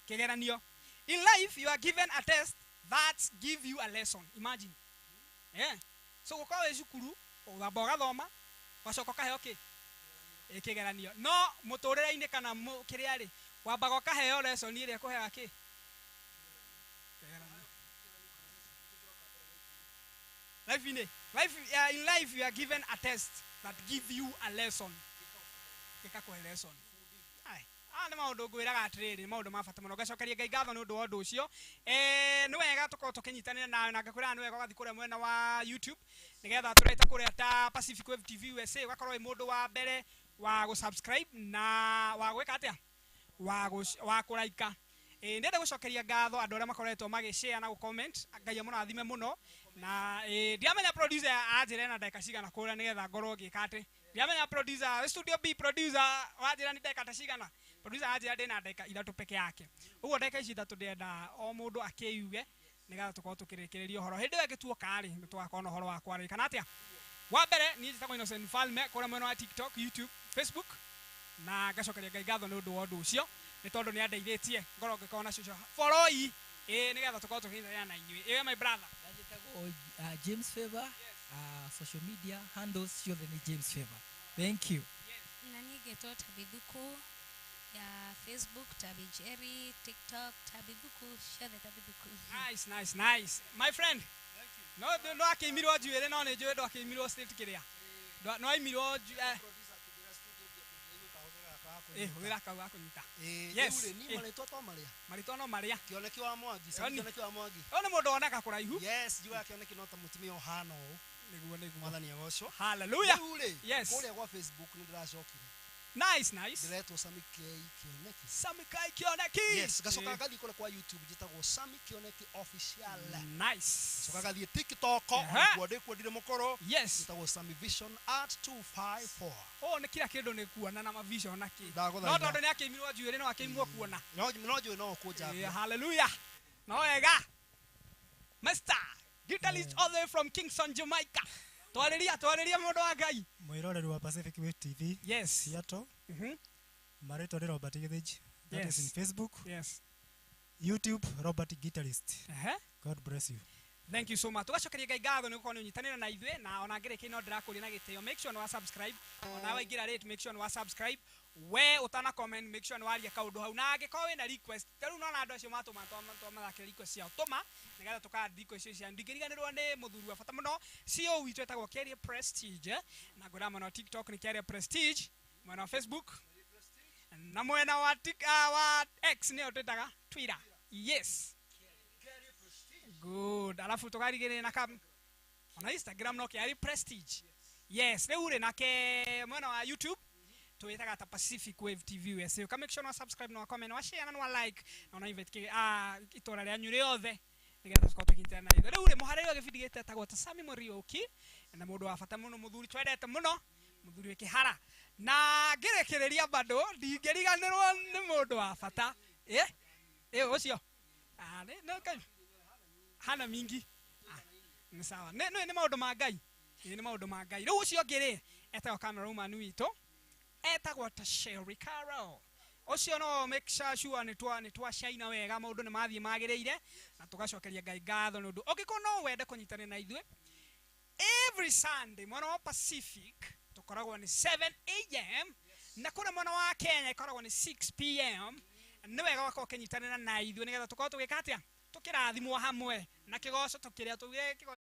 kĩgeranio. In life, you are given a test that give you a lesson. Imagine. Yeah. So gũkorwo wĩ cukuru ũgamba ũgathoma ũgacoka ũkaheo kĩ kĩgeranio, no mũtũrĩre-inĩ kana kĩrĩa rĩ wambaga ũkaheo lesson ĩrĩa ĩkũheaga kĩ kĩgeranio. In life you are given a test that give you a lesson. Gĩkakũhe lesson. Nĩ maũndũ ngwĩraga atĩrĩrĩ nĩ maũndũ ma bata mũno ngacokeria Ngai ngatho nĩ ũndũ wa ũndũ ũcio. Nĩ wega tũkorwo tũkĩnyitanĩra nawe na ngakwĩra nĩ wega ũgathiĩ kũrĩa mwena wa YouTube nĩgetha tũreta kũrĩa ta Pacific Wave TV USA ũgakorwo wĩ mũndũ wa mbere wa gũ-subscribe na wa gwĩka atĩa wa kũraika. Ndĩrenda gũcokeria ngatho andũ arĩa makoretwo magĩ-share na gũ-comment. Ngai amũrathime mũno na ndiamenya producer anjĩre na ndagĩka cigana kũrĩa nĩgetha ngorwo ngĩka atĩ ndiamenya producer studio B producer wanjĩra nĩ ndagĩka ta cigana producer anjĩra ndĩna ndagĩka ithatũ peke yake ũguo ndagĩka ici ithatũ ndĩrenda o mũndũ akĩyuge nĩgetha tũkorwo tũkĩrĩkĩrĩria ũhoro hĩndĩ ĩyo ĩngĩ tuoka rĩ nĩ tũgakorwo na ũhoro wa kwarĩria kana atĩa. Wa mbere niĩ njĩtagwo Innocent Mfalme kũrĩa mwena wa TikTok, YouTube, Facebook na ngacokeria Ngai ngatho nĩ ũndũ wa ũndũ ũcio nĩ tondũ nĩ andeithĩtie ngorwo ngĩkorwo na cũcũ boroi nĩgetha tũkorwo tũkĩnyitanĩra na inyuĩ. My brother njĩtagwo James Favor. Social media handles ciothe nĩ James Favor. Thank you. Na niĩ ngetwo Tabithuku ya Facebook Tabijeri, TikTok Tabithuku, ciothe Tabithuku. Nice, nice, nice. My friend. Thank you. No akĩimirwo njuĩrĩ no nĩ njũĩ ndwakĩimirwo state kĩrĩa. No aimirwo hũthĩra kau ga kũnyita. Yes. Rĩu rĩ niĩ marĩtwa to marĩa. Marĩtwa no marĩa. Kĩoneki wa Mwangi, kĩoneki wa Mwangi. Ũyũ nĩ mũndũ woneka kũraihu. Yes, njugaga kĩoneki no ta mũtumia ũhana ũũ. Nĩguo nĩguo. Mwathani agocwo. Hallelujah. Rĩu rĩ yes. Kũrĩa gwa Facebook nĩ ndĩracokire. Nice, nice. Ndĩretwo Sami K Kĩoneki. Sami K Kĩoneki. Yes, ngacoka ngathiĩ kũrĩa kwa YouTube njĩtagwo Sami Kĩoneki Official. Nice. Ngacoka ngathiĩ TikTok kuo ndĩkuo ndirĩ mũkũrũ. Yes. Njĩtagwo Sami Vision at 254. Nĩ kila kĩndũ nĩ kuona na mavision na kĩ. No tondũ nĩ akĩimirwo njuĩrĩ no akĩimwo kuona. No njũĩ no ũkũnjambia. Hallelujah. No wega. Master guitarist all the way from Kingston, Jamaica. Twarĩria mũndũ wa Ngai. Mwĩroreri wa Pacific Wave TV. Yes. Seattle. Marĩtwa nĩ Robert Gĩthĩnji. That Yes. is in Facebook. Yes. YouTube Robert Guitarist. God bless you. Thank you so much. Tugacokeria Ngai ngatho nĩ gũkorwo nĩ ũnyitanĩra na ithuĩ, na ona ngĩrĩkia no ndĩrakũria na gĩtĩo, make sure nĩ wa subscribe, ona waingĩra rate, make sure nĩ wa subscribe, we ũtana comment, make sure nĩ waria kaũndũ hau, na angĩkorwo wĩna request, ta rĩu nona andũ acio matũma twamathakĩra request ciao, tũma nĩgetha tũka request icio ciao. Ndingĩriganĩrwo nĩ mũthuri wa bata mũno, CEO witũ etagwo Keria Prestige, na ngwĩra mwena wa TikTok nĩ Keria Prestige, mwena wa Facebook na mwena wa wa X nĩyo twĩtaga Twitter. Yes, good. Alafu tukarigĩrĩria na kam ona Instagram no Keria Prestige. Yes, rĩu rĩ nake mwena wa YouTube twĩtaga ta Pacific Wave TV USA. Uka make sure na subscribe na comment na share na like na una invite ke itora rĩanyu rĩothe nĩgetha tũkorwo tũkĩnyitana na ithuĩ. Rĩu rĩ mũharĩri wa gĩbindi gĩkĩ etagwo ta Sami Muriuki, na mũndũ wa bata mũno, mũthuri twendete mũno, mũthuri wĩ kĩhara, na ngĩrĩkĩrĩria bado ndingĩriganĩrwo nĩ mũndũ wa bata ũcio hana mingi nĩ sawa, nĩ maũndũ ma Ngai, nĩ maũndũ ma Ngai. Rĩu ũcio ũngĩ rĩ etagwo cameraman witũ etagwo ta Sherry Carroll. Ũcio no make sure nĩ twa shaina wega, maũndũ nĩ mathiĩ magĩrĩire, na tũgacokeria Ngai ngatho nĩ ũndũ. Ũngĩkorwo no wende kũnyitanĩra na ithuĩ every Sunday mwena wa Pacific tũkoragwo nĩ 7 AM, na kũrĩa mwena wa Kenya ĩkoragwo nĩ 6 PM. Nĩ wega wakorwo ũkĩnyitanĩra na ithuĩ nĩgetha tũkorwo tũgĩka atĩa, tũkĩrathimwo hamwe na kĩgoco, tũkĩrĩa tũgĩe kĩgoco.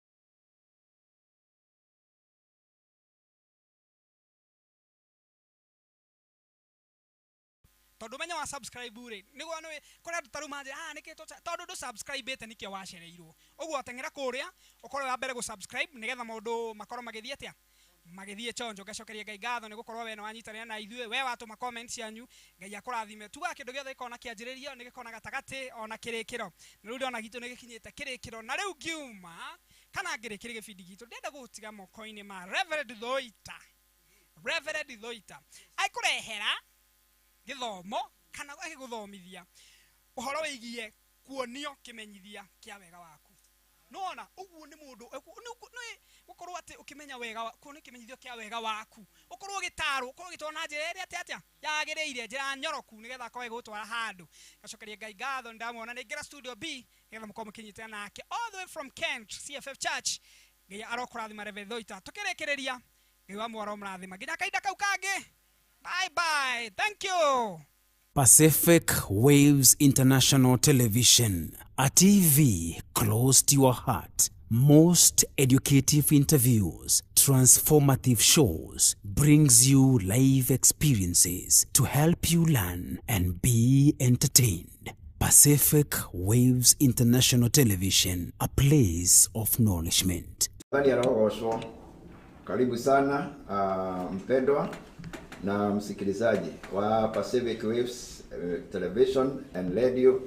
Tondũ menya wa subscribe rĩ nĩguo nĩ kũrĩa andũ ta rĩu manjĩra nĩkĩ tondũ ndũ subscribe ĩte nĩkĩo wacereirwo. Ũguo teng'era kũrĩa ũkorwo wa mbere gũ subscribe nĩgetha maũndũ makorwo magĩthiĩ atĩa, magĩthiĩ chonjo. Ngacokeria Ngai ngatho nĩ gũkorwo we nĩ wanyitanĩra na ithuĩ, we watũma comment cianyu, Ngai akũrathime. Tugaga kĩndũ gĩothe gĩkorwo na kĩanjĩrĩrio nĩ gĩkorwo na gatagatĩ ona kĩrĩkĩro, na rĩu ndĩrona gitũ nĩ gĩkinyĩte kĩrĩkĩro. Na rĩu ngiuma kana ngĩrĩkĩria gĩbindi gitũ ndĩrenda gũgũtiga moko-inĩ ma Reverend Thoita. Reverend Thoita aikũrehera gĩthomo kana agĩgũthomithia ũhoro wĩgiĩ kuonio kĩmenyithia kĩa wega waku. Nĩwona ũguo nĩ mũndũ gũkorwo atĩ ũkĩmenya wega, kuonio kĩmenyithio kĩa wega waku, ũkorwo ũgĩtarwo, ũkorwo ũgĩtwarwo na njĩra ĩrĩa atĩa yagĩrĩire, njĩra nyoroku, nĩgetha akorwo ĩgũtwara handũ. Ngacokeria Ngai ngatho, nĩndamwona nĩingĩra studio B nĩgetha mũkorwo mũkĩnyitana nake all the way from Kent CFF Church. Ngai arokũrathima Reverend Thoita. Tũkĩrĩkĩrĩria, Ngai wa mwaro mũrathima nginya kahinda kau kangĩ. Bye bye. Thank you. Pacific Waves International Television, a TV close to your heart. Most educative interviews, transformative shows, brings you live experiences to help you learn and be entertained. Pacific Waves International Television, a place of nourishment. Karibu sana mpendwa na msikilizaji wa Pacific Waves Television and Radio.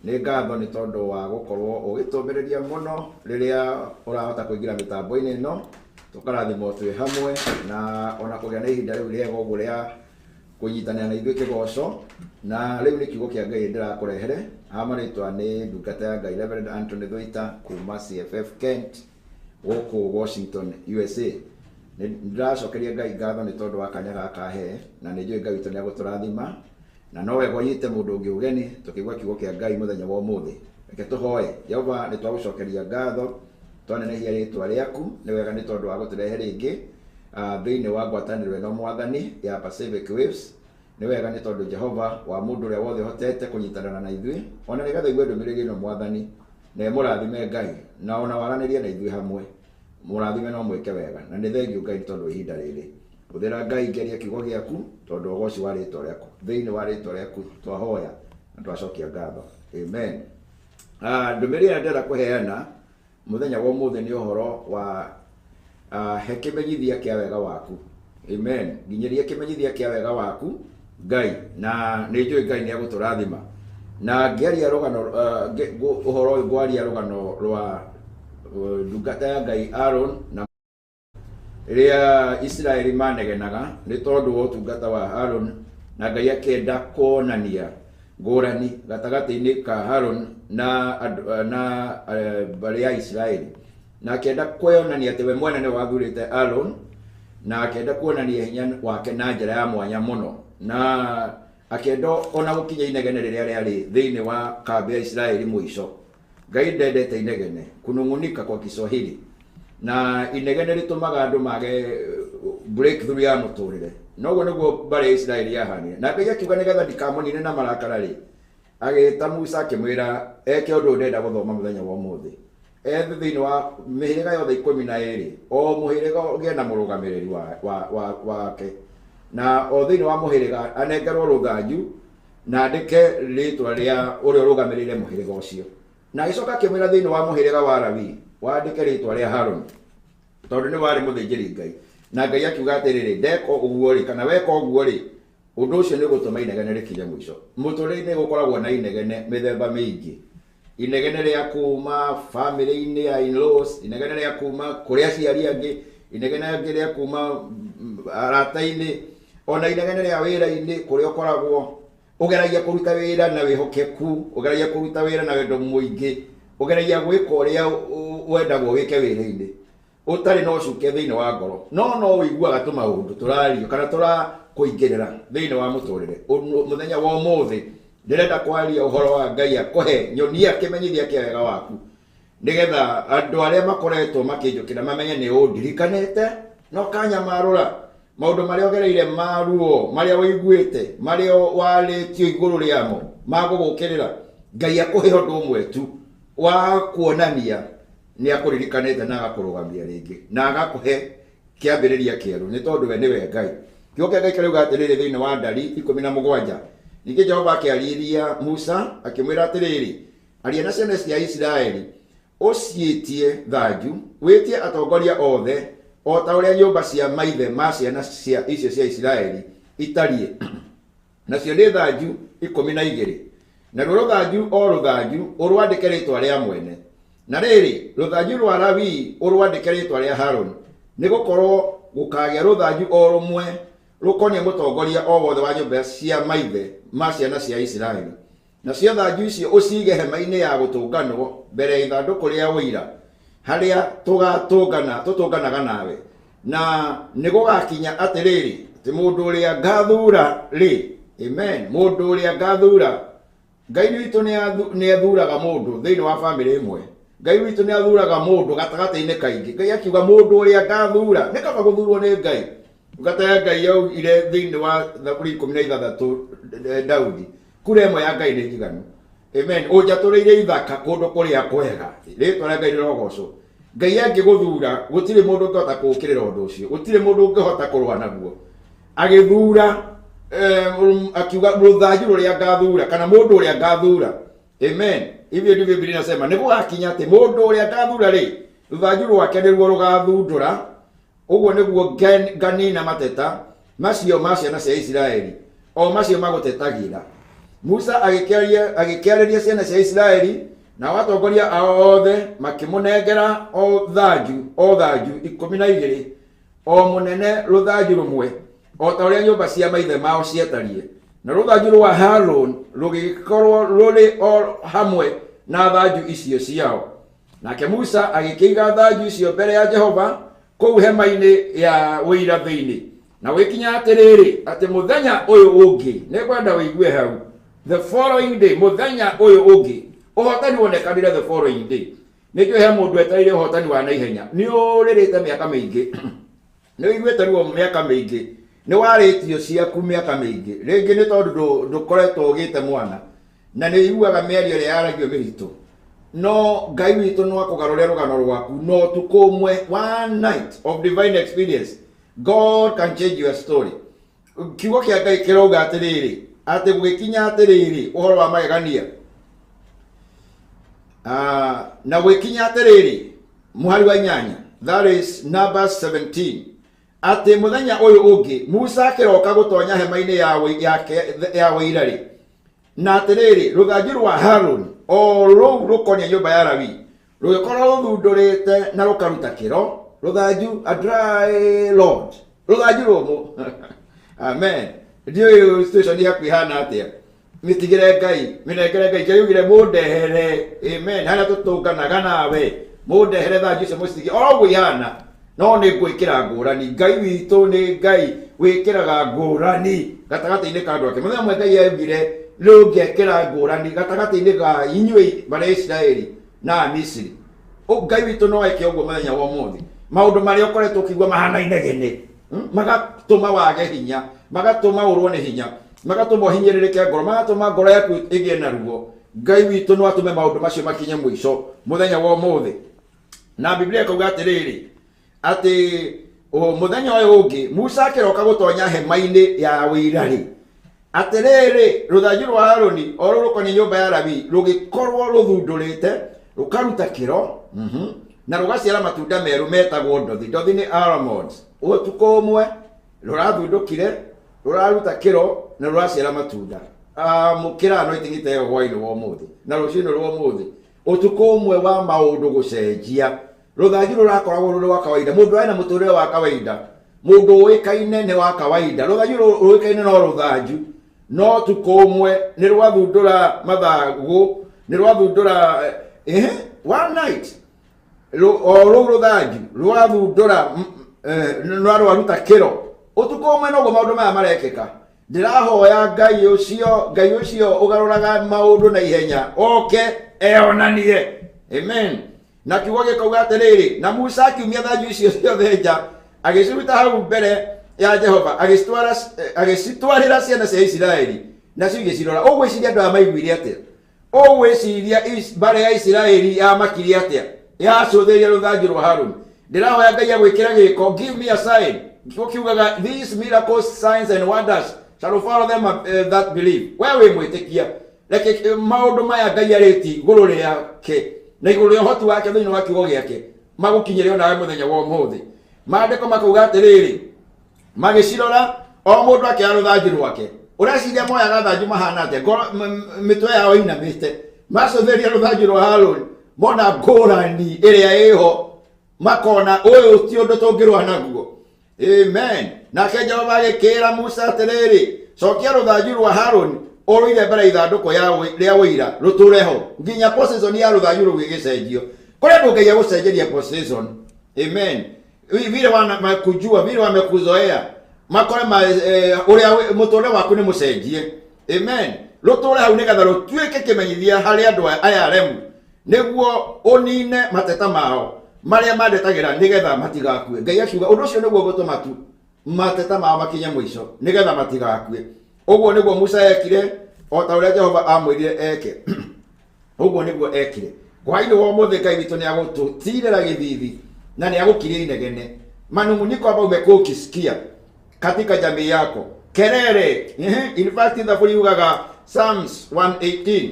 Nĩ ngatho nĩ tondũ wa gũkorwo ũgĩtũmĩrĩria mũno rĩrĩa ũrahota kũingĩra mĩtambo-inĩ ĩno, tũkarathimwo twĩ hamwe na ona kũgĩa na ihinda rĩu rĩega ũguo rĩa kũnyitanĩra na ithuĩ kĩgoco. Na rĩu nĩ kiugo kĩa Ngai ndĩrakũrehere. Haha marĩtwa nĩ ndungata ya Ngai Reverend Anthony Thoita kuma CFF Kent gũkũ Washington USA. Ndĩracokeria Ngai ngatho nĩ tondũ wa kanya gaka he, na nĩ njũĩ Ngai witũ nĩ agũtũrathima, na no wega ũnyite mũndũ ũngĩ ũgeni tũkĩigua kiugo kĩa Ngai mũthenya wa ũmũthĩ. Reke tũhoe. Jehova, nĩ twagũcokeria ngatho, twanenehia rĩtwa rĩaku, nĩ wega nĩ tondũ wa gũtũrehe rĩngĩ thĩinĩ wa ngwatanĩro ĩno Mwathani ya Pacific Waves. Nĩ wega nĩ tondũ Jehova wa mũndũ ũrĩa wothe ũhotete kũnyitanĩra na ithuĩ, ona nĩgetha igue ndũmĩrĩri ĩno Mwathani, na ĩmũrathime Ngai, na ona waranĩrie na ithuĩ hamwe. Mũrathime no mwĩke wega, na nĩ thengiũ Ngai nĩ tondũ ihinda rĩrĩ. Hũthĩra Ngai ngeria kiugo gĩaku tondũ ũgoci wa rĩtwa rĩaku. Thĩinĩ wa rĩtwa rĩaku twahoya na twacokia ngatho. Amen. Ndũmĩrĩri ĩrĩa ndĩrenda kũheana mũthenya wa ũmũthĩ nĩ ũhoro wa he kĩmenyithia kĩa wega waku. Amen. Nginyĩria kĩmenyithia kĩa wega waku Ngai, na nĩ njũĩ Ngai nĩ agũtũrathima. Na ngĩaria rũgano ũhoro ũyũ, ngwaria rũgano rwa ndungata ya Ngai Aaron na rĩrĩa Isiraeli manegenaga nĩ tondũ wa ũtungata wa Aaron, na Ngai akĩenda kuonania ngũrani gatagatĩ-inĩ ka Aaron na mbarĩ ya Isiraeli, na akĩenda kuonania atĩ we mwene nĩwe wathurĩte Aaron, na akĩenda kuonania hinya wake na njĩra ya mwanya mũno, na akĩenda ona gũkinya inegene rĩrĩa rĩarĩ thĩinĩ wa kambĩ ya Isiraeli mũico. Ngai ndendete inegene, kunung'unika kwa Kiswahili. Na inegene rĩtũmaga andũ mage breakthrough ya mũtũrĩre. Noguo nĩguo mbarĩ ya Isiraeli yahanire. Na Ngai akiuga nĩgetha ndikamonine na marakara rĩ, agĩta Musa akĩmwĩra eke ũndũ ũyũ ndĩrenda gũthoma mũthenya wa ũmũthĩ. Ethe thĩinĩ wa mĩhĩrĩga yothe 12, o mũhĩrĩga ũgĩe na mũrũgamĩrĩri wake. Na o thĩinĩ wa mũhĩrĩga anengerwo rũthanju na andĩke rĩtwa rĩa ũrĩa ũrũgamĩrĩire mũhĩrĩga ũcio. Na agĩcoka akĩmwĩra thĩinĩ wa mũhĩrĩga wa Lawi wandĩke rĩtwa rĩa Harũni, tondũ nĩ warĩ mũthĩnjĩri Ngai. Na Ngai akiuga atĩrĩrĩ, ndeka ũguo rĩ, kana weka ũguo rĩ, ũndũ ũcio nĩ ũgũtũma inegene rĩkinye mũico. Mũtũrĩre-inĩ gũkoragwo na inegene mĩthemba mĩingĩ. Inegene rĩa kuma famĩlĩ-inĩ ya in-laws, inegene rĩa kuma kũrĩ aciari angĩ, inegene rĩa kuma arata-inĩ, ona inegene rĩa wĩra-inĩ kũrĩa ũkoragwo ũgeragia kũruta wĩra na wĩhokeku, ũgeragia kũruta wĩra na wendo mũingĩ, ũgeragia gwĩka ũrĩa wendagwo wĩke wĩra-inĩ, ũtarĩ na ũcuke thĩinĩ wa ngoro. No no ũiguaga tũmaũndũ tũrario kana tũrakũingĩrĩra thĩinĩ wa mũtũrĩre. Mũthenya wa ũmũthĩ ndĩrenda kwaria ũhoro wa Ngai akũhe nyonia kĩmenyithia kĩa wega waku, nĩgetha andũ arĩa makoretwo makĩnjũkĩra mamenye nĩ ũndirikanĩte no kanyamarũra maũndũ marĩa ũgereire ma ruo, marĩa ũiguĩte, marĩa warĩtio igũrũ rĩamo ma gũgũkĩrĩra. Ngai akũhe ũndũ ũmwe tu wa kuonania nĩ akũririkanĩte na agakũrũgamia rĩngĩ na agakũhe kĩambĩrĩria kĩerũ, nĩ tondũ we nĩwe Ngai. Kiugo kĩa Ngai kĩrauga atĩrĩrĩ thĩinĩ wa Ndari 17, ningĩ Jehova akĩarĩria Musa akĩmwĩra atĩrĩrĩ, aria na ciana cia Isiraeli ũciĩtie thanju, wĩtie atongoria othe o ta ũrĩa nyũmba cia maithe ma ciana cia icio cia Isiraeli itariĩ. Nacio nĩ thanju 12. Naruo rũthanju o rũthanju ũrwandĩke rĩtwa rĩa mwene. Na rĩrĩ, rũthanju rwa Lawi ũrwandĩke rĩtwa rĩa Harũni, nĩgũkorwo gũkagĩa rũthanju o rũmwe rũkoniĩ mũtongoria o wothe wa nyũmba cia maithe ma ciana cia Isiraeli. Nacio thanju icio ũciige hema-inĩ ya gũtũnganwo mbere ya ithandũkũ rĩa ũira, harĩa tũtũnganaga nawe. Na nĩgũgakinya atĩrĩrĩ, atĩ mũndũ ũrĩa ngathura rĩ, amen, mũndũ ũrĩa ngathura, Ngai witũ nĩ athuraga mũndũ thĩinĩ wa famĩlĩ ĩmwe. Ngai witũ nĩ athuraga mũndũ gatagatĩ-inĩ kaingĩ. Ngai akiuga mũndũ ũrĩa ngathura, nĩ kaba gũthurwo nĩ Ngai. Ngata ya Ngai yaugire thĩinĩ wa Thaburi 16 Daudi, kura ĩmwe ya Ngai nĩ njiganu. Amen. Ũnjatũrĩire ithaka kũndũ kũrĩa kwega. Rĩtwa rĩa Ngai rĩrogocwo. Ngai angĩgũthura, gũtirĩ mũndũ ũngĩhota kũũkĩrĩra ũndũ ũcio. Gũtirĩ mũndũ ũngĩhota kũrũa naguo. Agĩthura, akiuga rũthanju rũrĩa ngathura kana mũndũ ũrĩa ngathura. Amen. Hivyo ndivyo Biblia inasema, nĩgũgakinya atĩ mũndũ ũrĩa ngathura rĩ, rũthanju rwake nĩruo rũgathundũra. Ũguo nĩguo nganina mateta macio ma ciana cia Isiraeli, o macio magũtetagĩra. Musa agĩkĩarĩria ciana cia Isiraeli, nao atongoria ao othe makĩmũnengera o thanju, o thanju 12, o mũnene rũthanju rũmwe, o ta ũrĩa nyũmba cia maithe mao ciatariĩ. Na rũthanju rwa Harũni rũgĩkorwo rũrĩ o hamwe na thanju icio ciao. Nake Musa agĩkĩiga thanju icio mbere ya Jehova kũu hema-inĩ ya ũira thĩinĩ. Na gũgĩkinya atĩrĩrĩ, atĩ mũthenya ũyũ ũngĩ, nĩngwenda ũigue hau, the following day, mũthenya ũyũ ũngĩ, ũhotani wonekanire the following day. Nĩkĩo he mũndũ etereire ũhotani wa naihenya. Nĩ ũrĩrĩte mĩaka mĩingĩ, nĩ ũiguĩte ruo mĩaka mĩingĩ, nĩ warĩtio ciaku mĩaka mĩingĩ, rĩngĩ nĩ tondũ ndũkoretwo ũgĩte mwana, na nĩ ũiguaga mĩario ĩrĩa yaragio mĩritũ. No Ngai witũ no akũgarũre rũgano rwaku no ũtukũ ũmwe, one night of divine experience, God can change your story. Kiugo kĩa Ngai kĩrauga atĩrĩrĩ, atĩ gũgĩkinya atĩrĩrĩ, ũhoro wa magegania. Na gũgĩkinya atĩrĩrĩ, mũhari wa 8, that is number 17, atĩ mũthenya ũyũ ũngĩ Musa akĩroka gũtonya hema-inĩ ya ũira rĩ, na atĩrĩrĩ, rũthanju rwa Harũni o rũu rũkoniĩ nyũmba ya Lawi rũgĩkorwo rũthundũrĩte na rũkaruta kĩro, rũthanju, a dry lodge, rũthanju rũmũ. Amen. Ndiũĩ situation yaku ihana atĩa. Mĩtigĩre Ngai, mĩnengere Ngai. Ngai augire mũndehere, amen, harĩa tũtũnganaga nawe, mũndehere thanju icio mũcitige o ũguo ihana, no nĩ ngwĩkĩra ngũrani. Ngai witũ nĩ Ngai wĩkĩraga ngũrani gatagatĩ-inĩ ka andũ ake. Mũthenya ũmwe Ngai augire rĩu ngekĩra ngũrani gatagatĩ-inĩ ga inyuĩ marĩ Isiraeli Na Amisiri. Ngai witũ no eke ũguo mũthenya wa ũmũthĩ. Maũndũ marĩa ũkoretwo ũkĩigua mahana inegene, magatũma wage hinya, magatũma ũrwo nĩ hinya, magatũma ũhinyĩrĩrĩke ngoro, magatũma ngoro yaku ĩgĩe na ruo. Ngai witũ no atũme maũndũ macio makinye mũico mũthenya wa ũmũthĩ. Na Biblia ĩkauga atĩrĩrĩ, atĩ mũthenya ũyũ ũngĩ Musa akĩroka gũtonya hema-inĩ ya ũira-rĩ, atĩrĩrĩ rũthanju rwa Harũni o rũu rũkoniĩ nyũmba ya Lawi rũgĩkorwo rũthundũrĩte rũkaruta kĩro, na rũgaciara matunda merũ metagwo ndothi. Ndothi nĩ almonds. Ũtukũ ũmwe rũrathundũkire, rũraruta kĩro na rũraciara matunda. Mũkĩra no iting'ite ĩyo hwaĩ-inĩ wa ũmũthĩ na rũcinĩ rwa ũmũthĩ. Ũtukũ ũmwe wa maũndũ gũcenjia, rũthanju rũrakoragwo rũrĩ rwa kawaida. Mũndũ arĩ na mũtũrĩre wa kawaida, mũndũ ũĩkaine nĩ wa kawaida. Rũthanju rũĩkaine no rũthanju, no ũtukũ ũmwe nĩ rwathundũra mathangũ, nĩ rwathundũra one night o rũu rũthanju rwathundũra na rwaruta kĩro. Ũtukũ ũmwe noguo maũndũ maya marekĩka. Ndĩrahoya Ngai ũcio ũgarũraga maũndũ na ihenya oke eonanie. Amen. Na kiugo gĩkauga atĩrĩrĩ, na Musa akiumia thanju icio ciothe nja, agĩciruta hau mbere ya Jehova, agĩcitwarĩra ciana cia Isiraeli, nacio igĩcirora. Ũgwĩciria andũ aya maiguire atĩa? Ũgwĩciria mbarĩ ya Isiraeli yamakirie atĩa? Yacũthĩrĩria rũthanju rwa Harũni. Ndĩrahoya Ngai agwĩkĩre gĩko. Give me a sign. Kiugo kiugaga these miracles, signs and wonders shall follow them that believe. We wĩ mwĩtĩkia, reke maũndũ maya Ngai arĩtie igũrũ rĩake na igũrũ rĩa ũhoti wake thĩinĩ wa kiugo gĩake magũkinyĩre onawe mũthenya wa ũmũthĩ. Maandĩko makauga atĩrĩrĩ, magĩcirora o mũndũ akĩoya rũthanju rwake. Ũreciria moyaga thanju mahana atĩa? Ngoro mĩtwe yao ĩinamĩte, macũthĩrĩria rũthanju rwa Harũni, mona ngũrani ĩrĩa ĩho, makona ũyũ ti ũndũ tũngĩrũa naguo. Amen. Nake Jehova agĩkĩĩra Musa atĩrĩrĩ, cokia rũthanju rwa Harũni ũrũige mbere ithandũkũ rĩa ũira rũtũre ho nginya position ya rũthanju rũu ĩgĩcenjio. Kũrĩ andũ Ngai agũcenjeria position. Amen. Vile wanakujua, vile wamekuzoea, makore ũrĩa mũtũrĩre waku nĩ mũcenjie. Amen. Rũtũre hau nĩgetha rũtuĩke kĩmenyithia harĩ andũ aya aremu, nĩguo ũnine mateta mao marĩa mandetagĩra nĩgetha matigakue. Ngai akiuga ũndũ ũcio nĩguo gũtũma tu mateta mao makinye mũico nĩgetha matigakue. Ũguo nĩguo Musa ekire o ta ũrĩa Jehova amwĩrire eke. Ũguo nĩguo ekire. Hwaĩ-inĩ wa ũmũthĩ Ngai witũ nĩagũtũtirĩra gĩthithi na nĩagũkiria inegene. Manung'uniko ambayo umekuwa ukisikia katika jamii yako, kelele. In fact thaburi yugaga Psalms 118,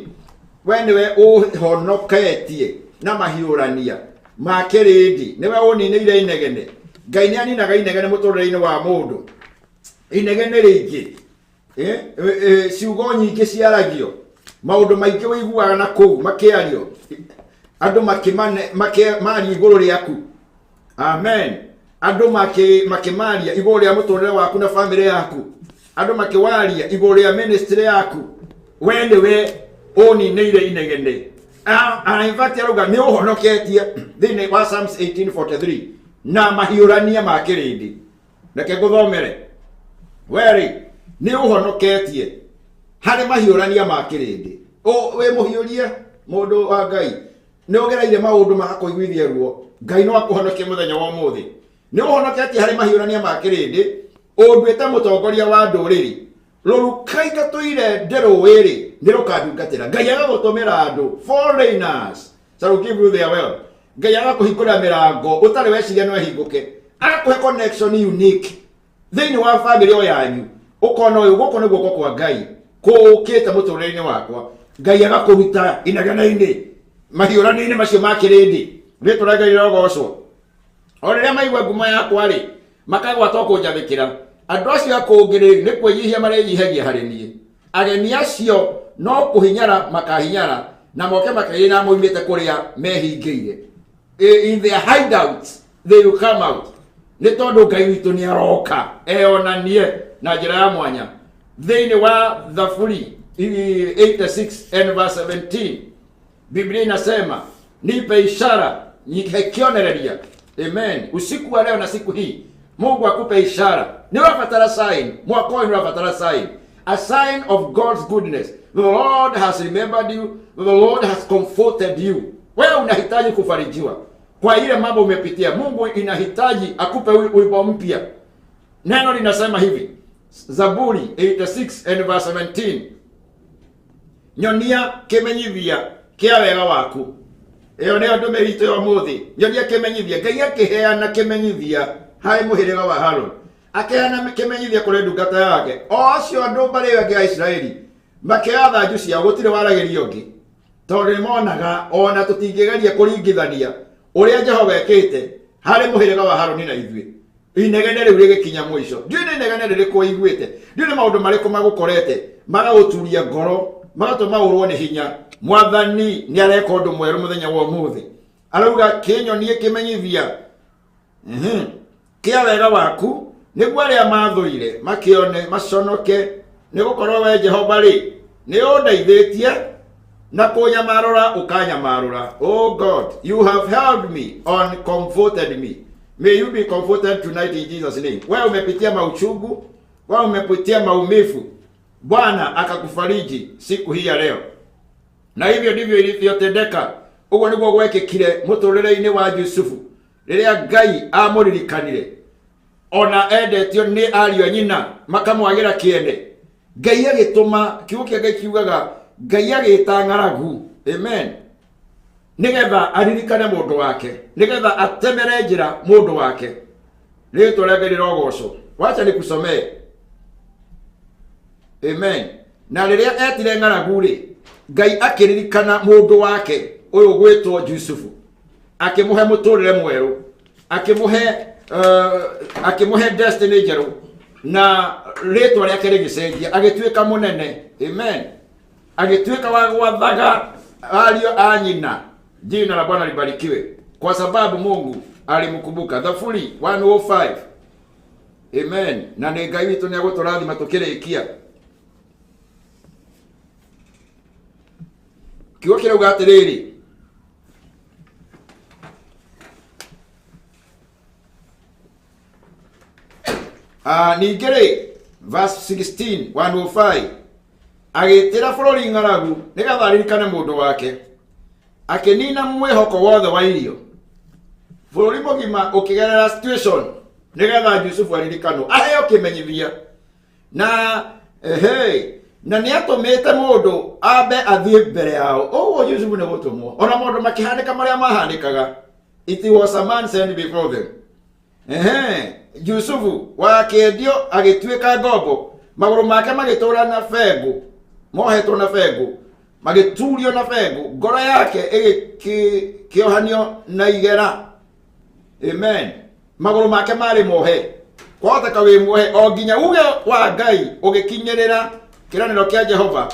we nĩwe ũhonoketie na mahiũrania ma kĩrĩndĩ, nĩwe ũninĩire inegene. Ngai nĩaninaga inegene mũtũrĩre-inĩ wa mũndũ. Inegene rĩingĩ, ciugo nyingĩ ciaragio, maũndũ maingĩ ũiguaga na kũu makĩario, andũ makĩmaria igũrũ rĩaku. Amen. Andũ makĩmaria igũrũ rĩa mũtũrĩre waku na famĩlĩ yaku, andũ makĩwaria igũrũ rĩa ministry yaku, we nĩwe ũninĩire inegene. In fact arauga nĩ ũhonoketie thĩinĩ wa Psalms 18:43 na mahiũrania ma kĩrĩndĩ. Reke ngũthomere. We-rĩ nĩ ũhonoketie harĩ mahiũrania ma kĩrĩndĩ. Wĩ mũhiũrie mũndũ wa Ngai, nĩ ũgereire maũndũ ma kũiguithia ruo. Ngai no akũhonokie mũthenya wa ũmũthĩ. Nĩ ũhonoketie harĩ mahiũrania ma kĩrĩndĩ, ũnduĩte mũtongoria wa ndũrĩrĩ. Rũruka tũire ndĩrũĩ-rĩ, nĩ rũkandungatĩra. Ngai agagũtũmĩra andũ, foreigners shall give you their wealth. Ngai agakũhingũrĩra mĩrango ũtarĩ weciria no ĩhingũke, agakũhe connection unique thĩinĩ wa famĩlĩ o yanyu. Ũkona ũyũ gũkũ nĩ guoko kwa Ngai kũũkĩte mũtũrĩre-inĩ wakwa. Ngai agakũruta inegene-inĩ, mahiũrania-inĩ macio ma kĩrĩndĩ. Rĩtwa rĩa Ngai rĩrogocwo. O rĩrĩa maigua ngumo yakwa-rĩ, makagwata o kũnjathĩkĩra. Andũ acio a kũngĩ-rĩ, nĩ kwĩnyihia marĩnyihagia harĩ niĩ. Ageni acio no kũhinyara makahinyara, na moke makeĩra moimĩte kũrĩa mehingĩire. In their hideouts they will come out. Nĩ tondũ Ngai witũ nĩ aroka eyonanie na njĩra ya mwanya. Thĩinĩ wa Thaburi 86 and verse 17, Biblia inasema nipe ishara, nikionereria. Amen. Usiku wa leo na siku hii Mungu akupe ishara. Ni ũrabatara sign. Mwaka ũyũ nĩ ũrabatara sign. A sign of God's goodness. The Lord has remembered you. The Lord has comforted you. Wewe unahitaji kufarijiwa kwa ile mambo umepitia. Mungu inahitaji akupe wimbo mpya. Neno linasema hivi, Zaburi 86 and verse 17, nyonia kimenyithia kia wega waku. Iyo nĩyo ndũmĩrĩri itũ ya ũmũthĩ. Nyonia kĩmenyithia. Ngai akĩheana kĩmenyithia harĩ mũhĩrĩga wa Harũni, akĩheana kĩmenyithia kũrĩ ndungata yake, o acio andũ mbarĩ ĩyo ĩngĩ ya Isiraeli makĩoya thanju ciao, gũtirĩ waragĩria ũngĩ, tondũ nĩmonaga ona tũtingĩgeria kũringithania ũrĩa Jehova ekĩte harĩ mũhĩrĩga wa Harũni na ithuĩ. Inegene rĩu rĩgĩkinya mũico. Ndiũĩ nĩ inegene rĩrĩkũ ũiguĩte, ndiũĩ nĩ maũndũ marĩkũ magũkorete magagũturia ngoro, magatũma ũrwo nĩ hinya. Mwathani nĩ areka ũndũ mwerũ mũthenya wa ũmũthĩ. Arauga kĩnyonie kĩmenyithia kĩa wega waku, nĩguo arĩa mathũire makĩone maconoke, nĩgũkorwo we Jehova rĩ nĩ ũndeithĩtie na kũnyamarũra ũkanyamarũra. Oh God, you have helped me and comforted me. May you be comforted tonight in Jesus name. Wewe umepitia mauchungu, wewe umepitia maumivu, Bwana akakufariji siku hii ya leo. Na hivyo ndivyo ilivyotendeka. Uguo niguo gwekĩkire mũtũrĩre-inĩ wa Jusufu rĩrĩa Ngai amũririkanire, ona endetio nĩ ariũ a nyina makamwagĩra kĩene. Ngai agĩtũma, kiugo kĩa Ngai kiugaga Ngai agĩta ng'aragu, amen, nĩgetha aririkane mũndũ wake, nĩgetha atemere njĩra mũndũ wake. Rĩtwa rĩa Ngai rĩrogocwo. Wacha nikusomee, amen. Na rĩrĩa etire ng'aragu rĩ, Ngai akĩririkana mũndũ wake ũyũ gwĩtwo Jusufu, akĩmũhe mũtũrĩre mwerũ, akĩmũhe destiny njerũ, na rĩtwa rĩake rĩgĩcenjia, agĩtuĩka mũnene, amen, agĩtuĩka wa gwathaga ariũ a nyina. Jina la Bwana libarikiwe, kwa sababu Mungu alimkumbuka. Zaburi 105, amen. Na nĩ Ngai witũ nĩ egũtũrathima tũkĩrĩkia. Kiugo kĩrauga atĩrĩrĩ, ningĩ rĩ, verse 16 105, agĩtĩra bũrũri ng'aragu nĩgetha aririkane mũndũ wake, akĩnina mwĩhoko wothe wa irio. Bũrũri mũgima ũkĩgerera situation nĩgetha Jusufu aririkanwo, aheo kĩmenyithia. Na na nĩ atũmĩte mũndũ ambe athiĩ mbere yao. Ũguo Jusufu nĩ gũtũmwo, ona maũndũ makĩhanĩka marĩa mahanĩkaga, it was a man sent before them. Jusufu wakĩendio agĩtuĩka ngombo, magũrũ make magĩtũra na bengũ, mohetwo na bengũ, magĩturio na bengũ, ngoro yake ĩgĩkĩohanio na igera, amen. Magũrũ make marĩ mohe, kwahoteka wĩ muohe o nginya uge wa Ngai ũgĩkinyĩrĩra kĩranĩro kĩa Jehova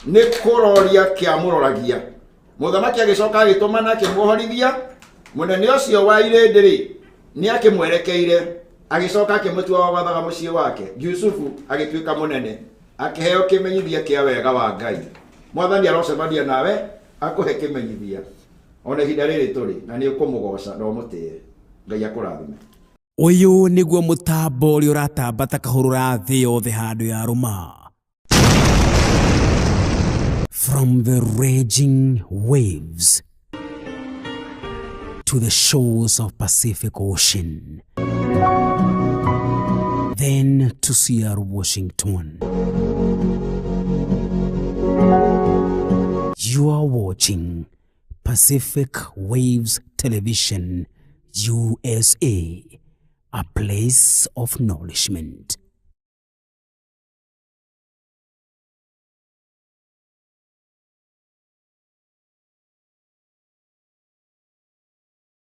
nĩ kũroria kĩamũroragia. Mũthamaki agĩcoka agĩtũmana akĩmuohorithia. Mũnene ũcio wa irĩndĩ rĩ nĩ akĩmwerekeire, agĩcoka akĩmũtua wa gwathaga mũciĩ wake. Jusufu agĩtuĩka mũnene, akĩheo kĩmenyithia kĩa wega wa Ngai. Mwathani arocemania nawe akũhe kĩmenyithia ona ihinda rĩrĩ tũrĩ, na nĩ ũkũmũgoca na ũmũtĩe. Ngai akũrathime. Ũyũ nĩguo mũtambo ũrĩa ũratamba ta kahũrũra thĩ yothe handũ ya rũma. From the raging waves to the shores of Pacific Ocean, then to Seattle, Washington. You are watching Pacific Waves Television, USA, a place of nourishment.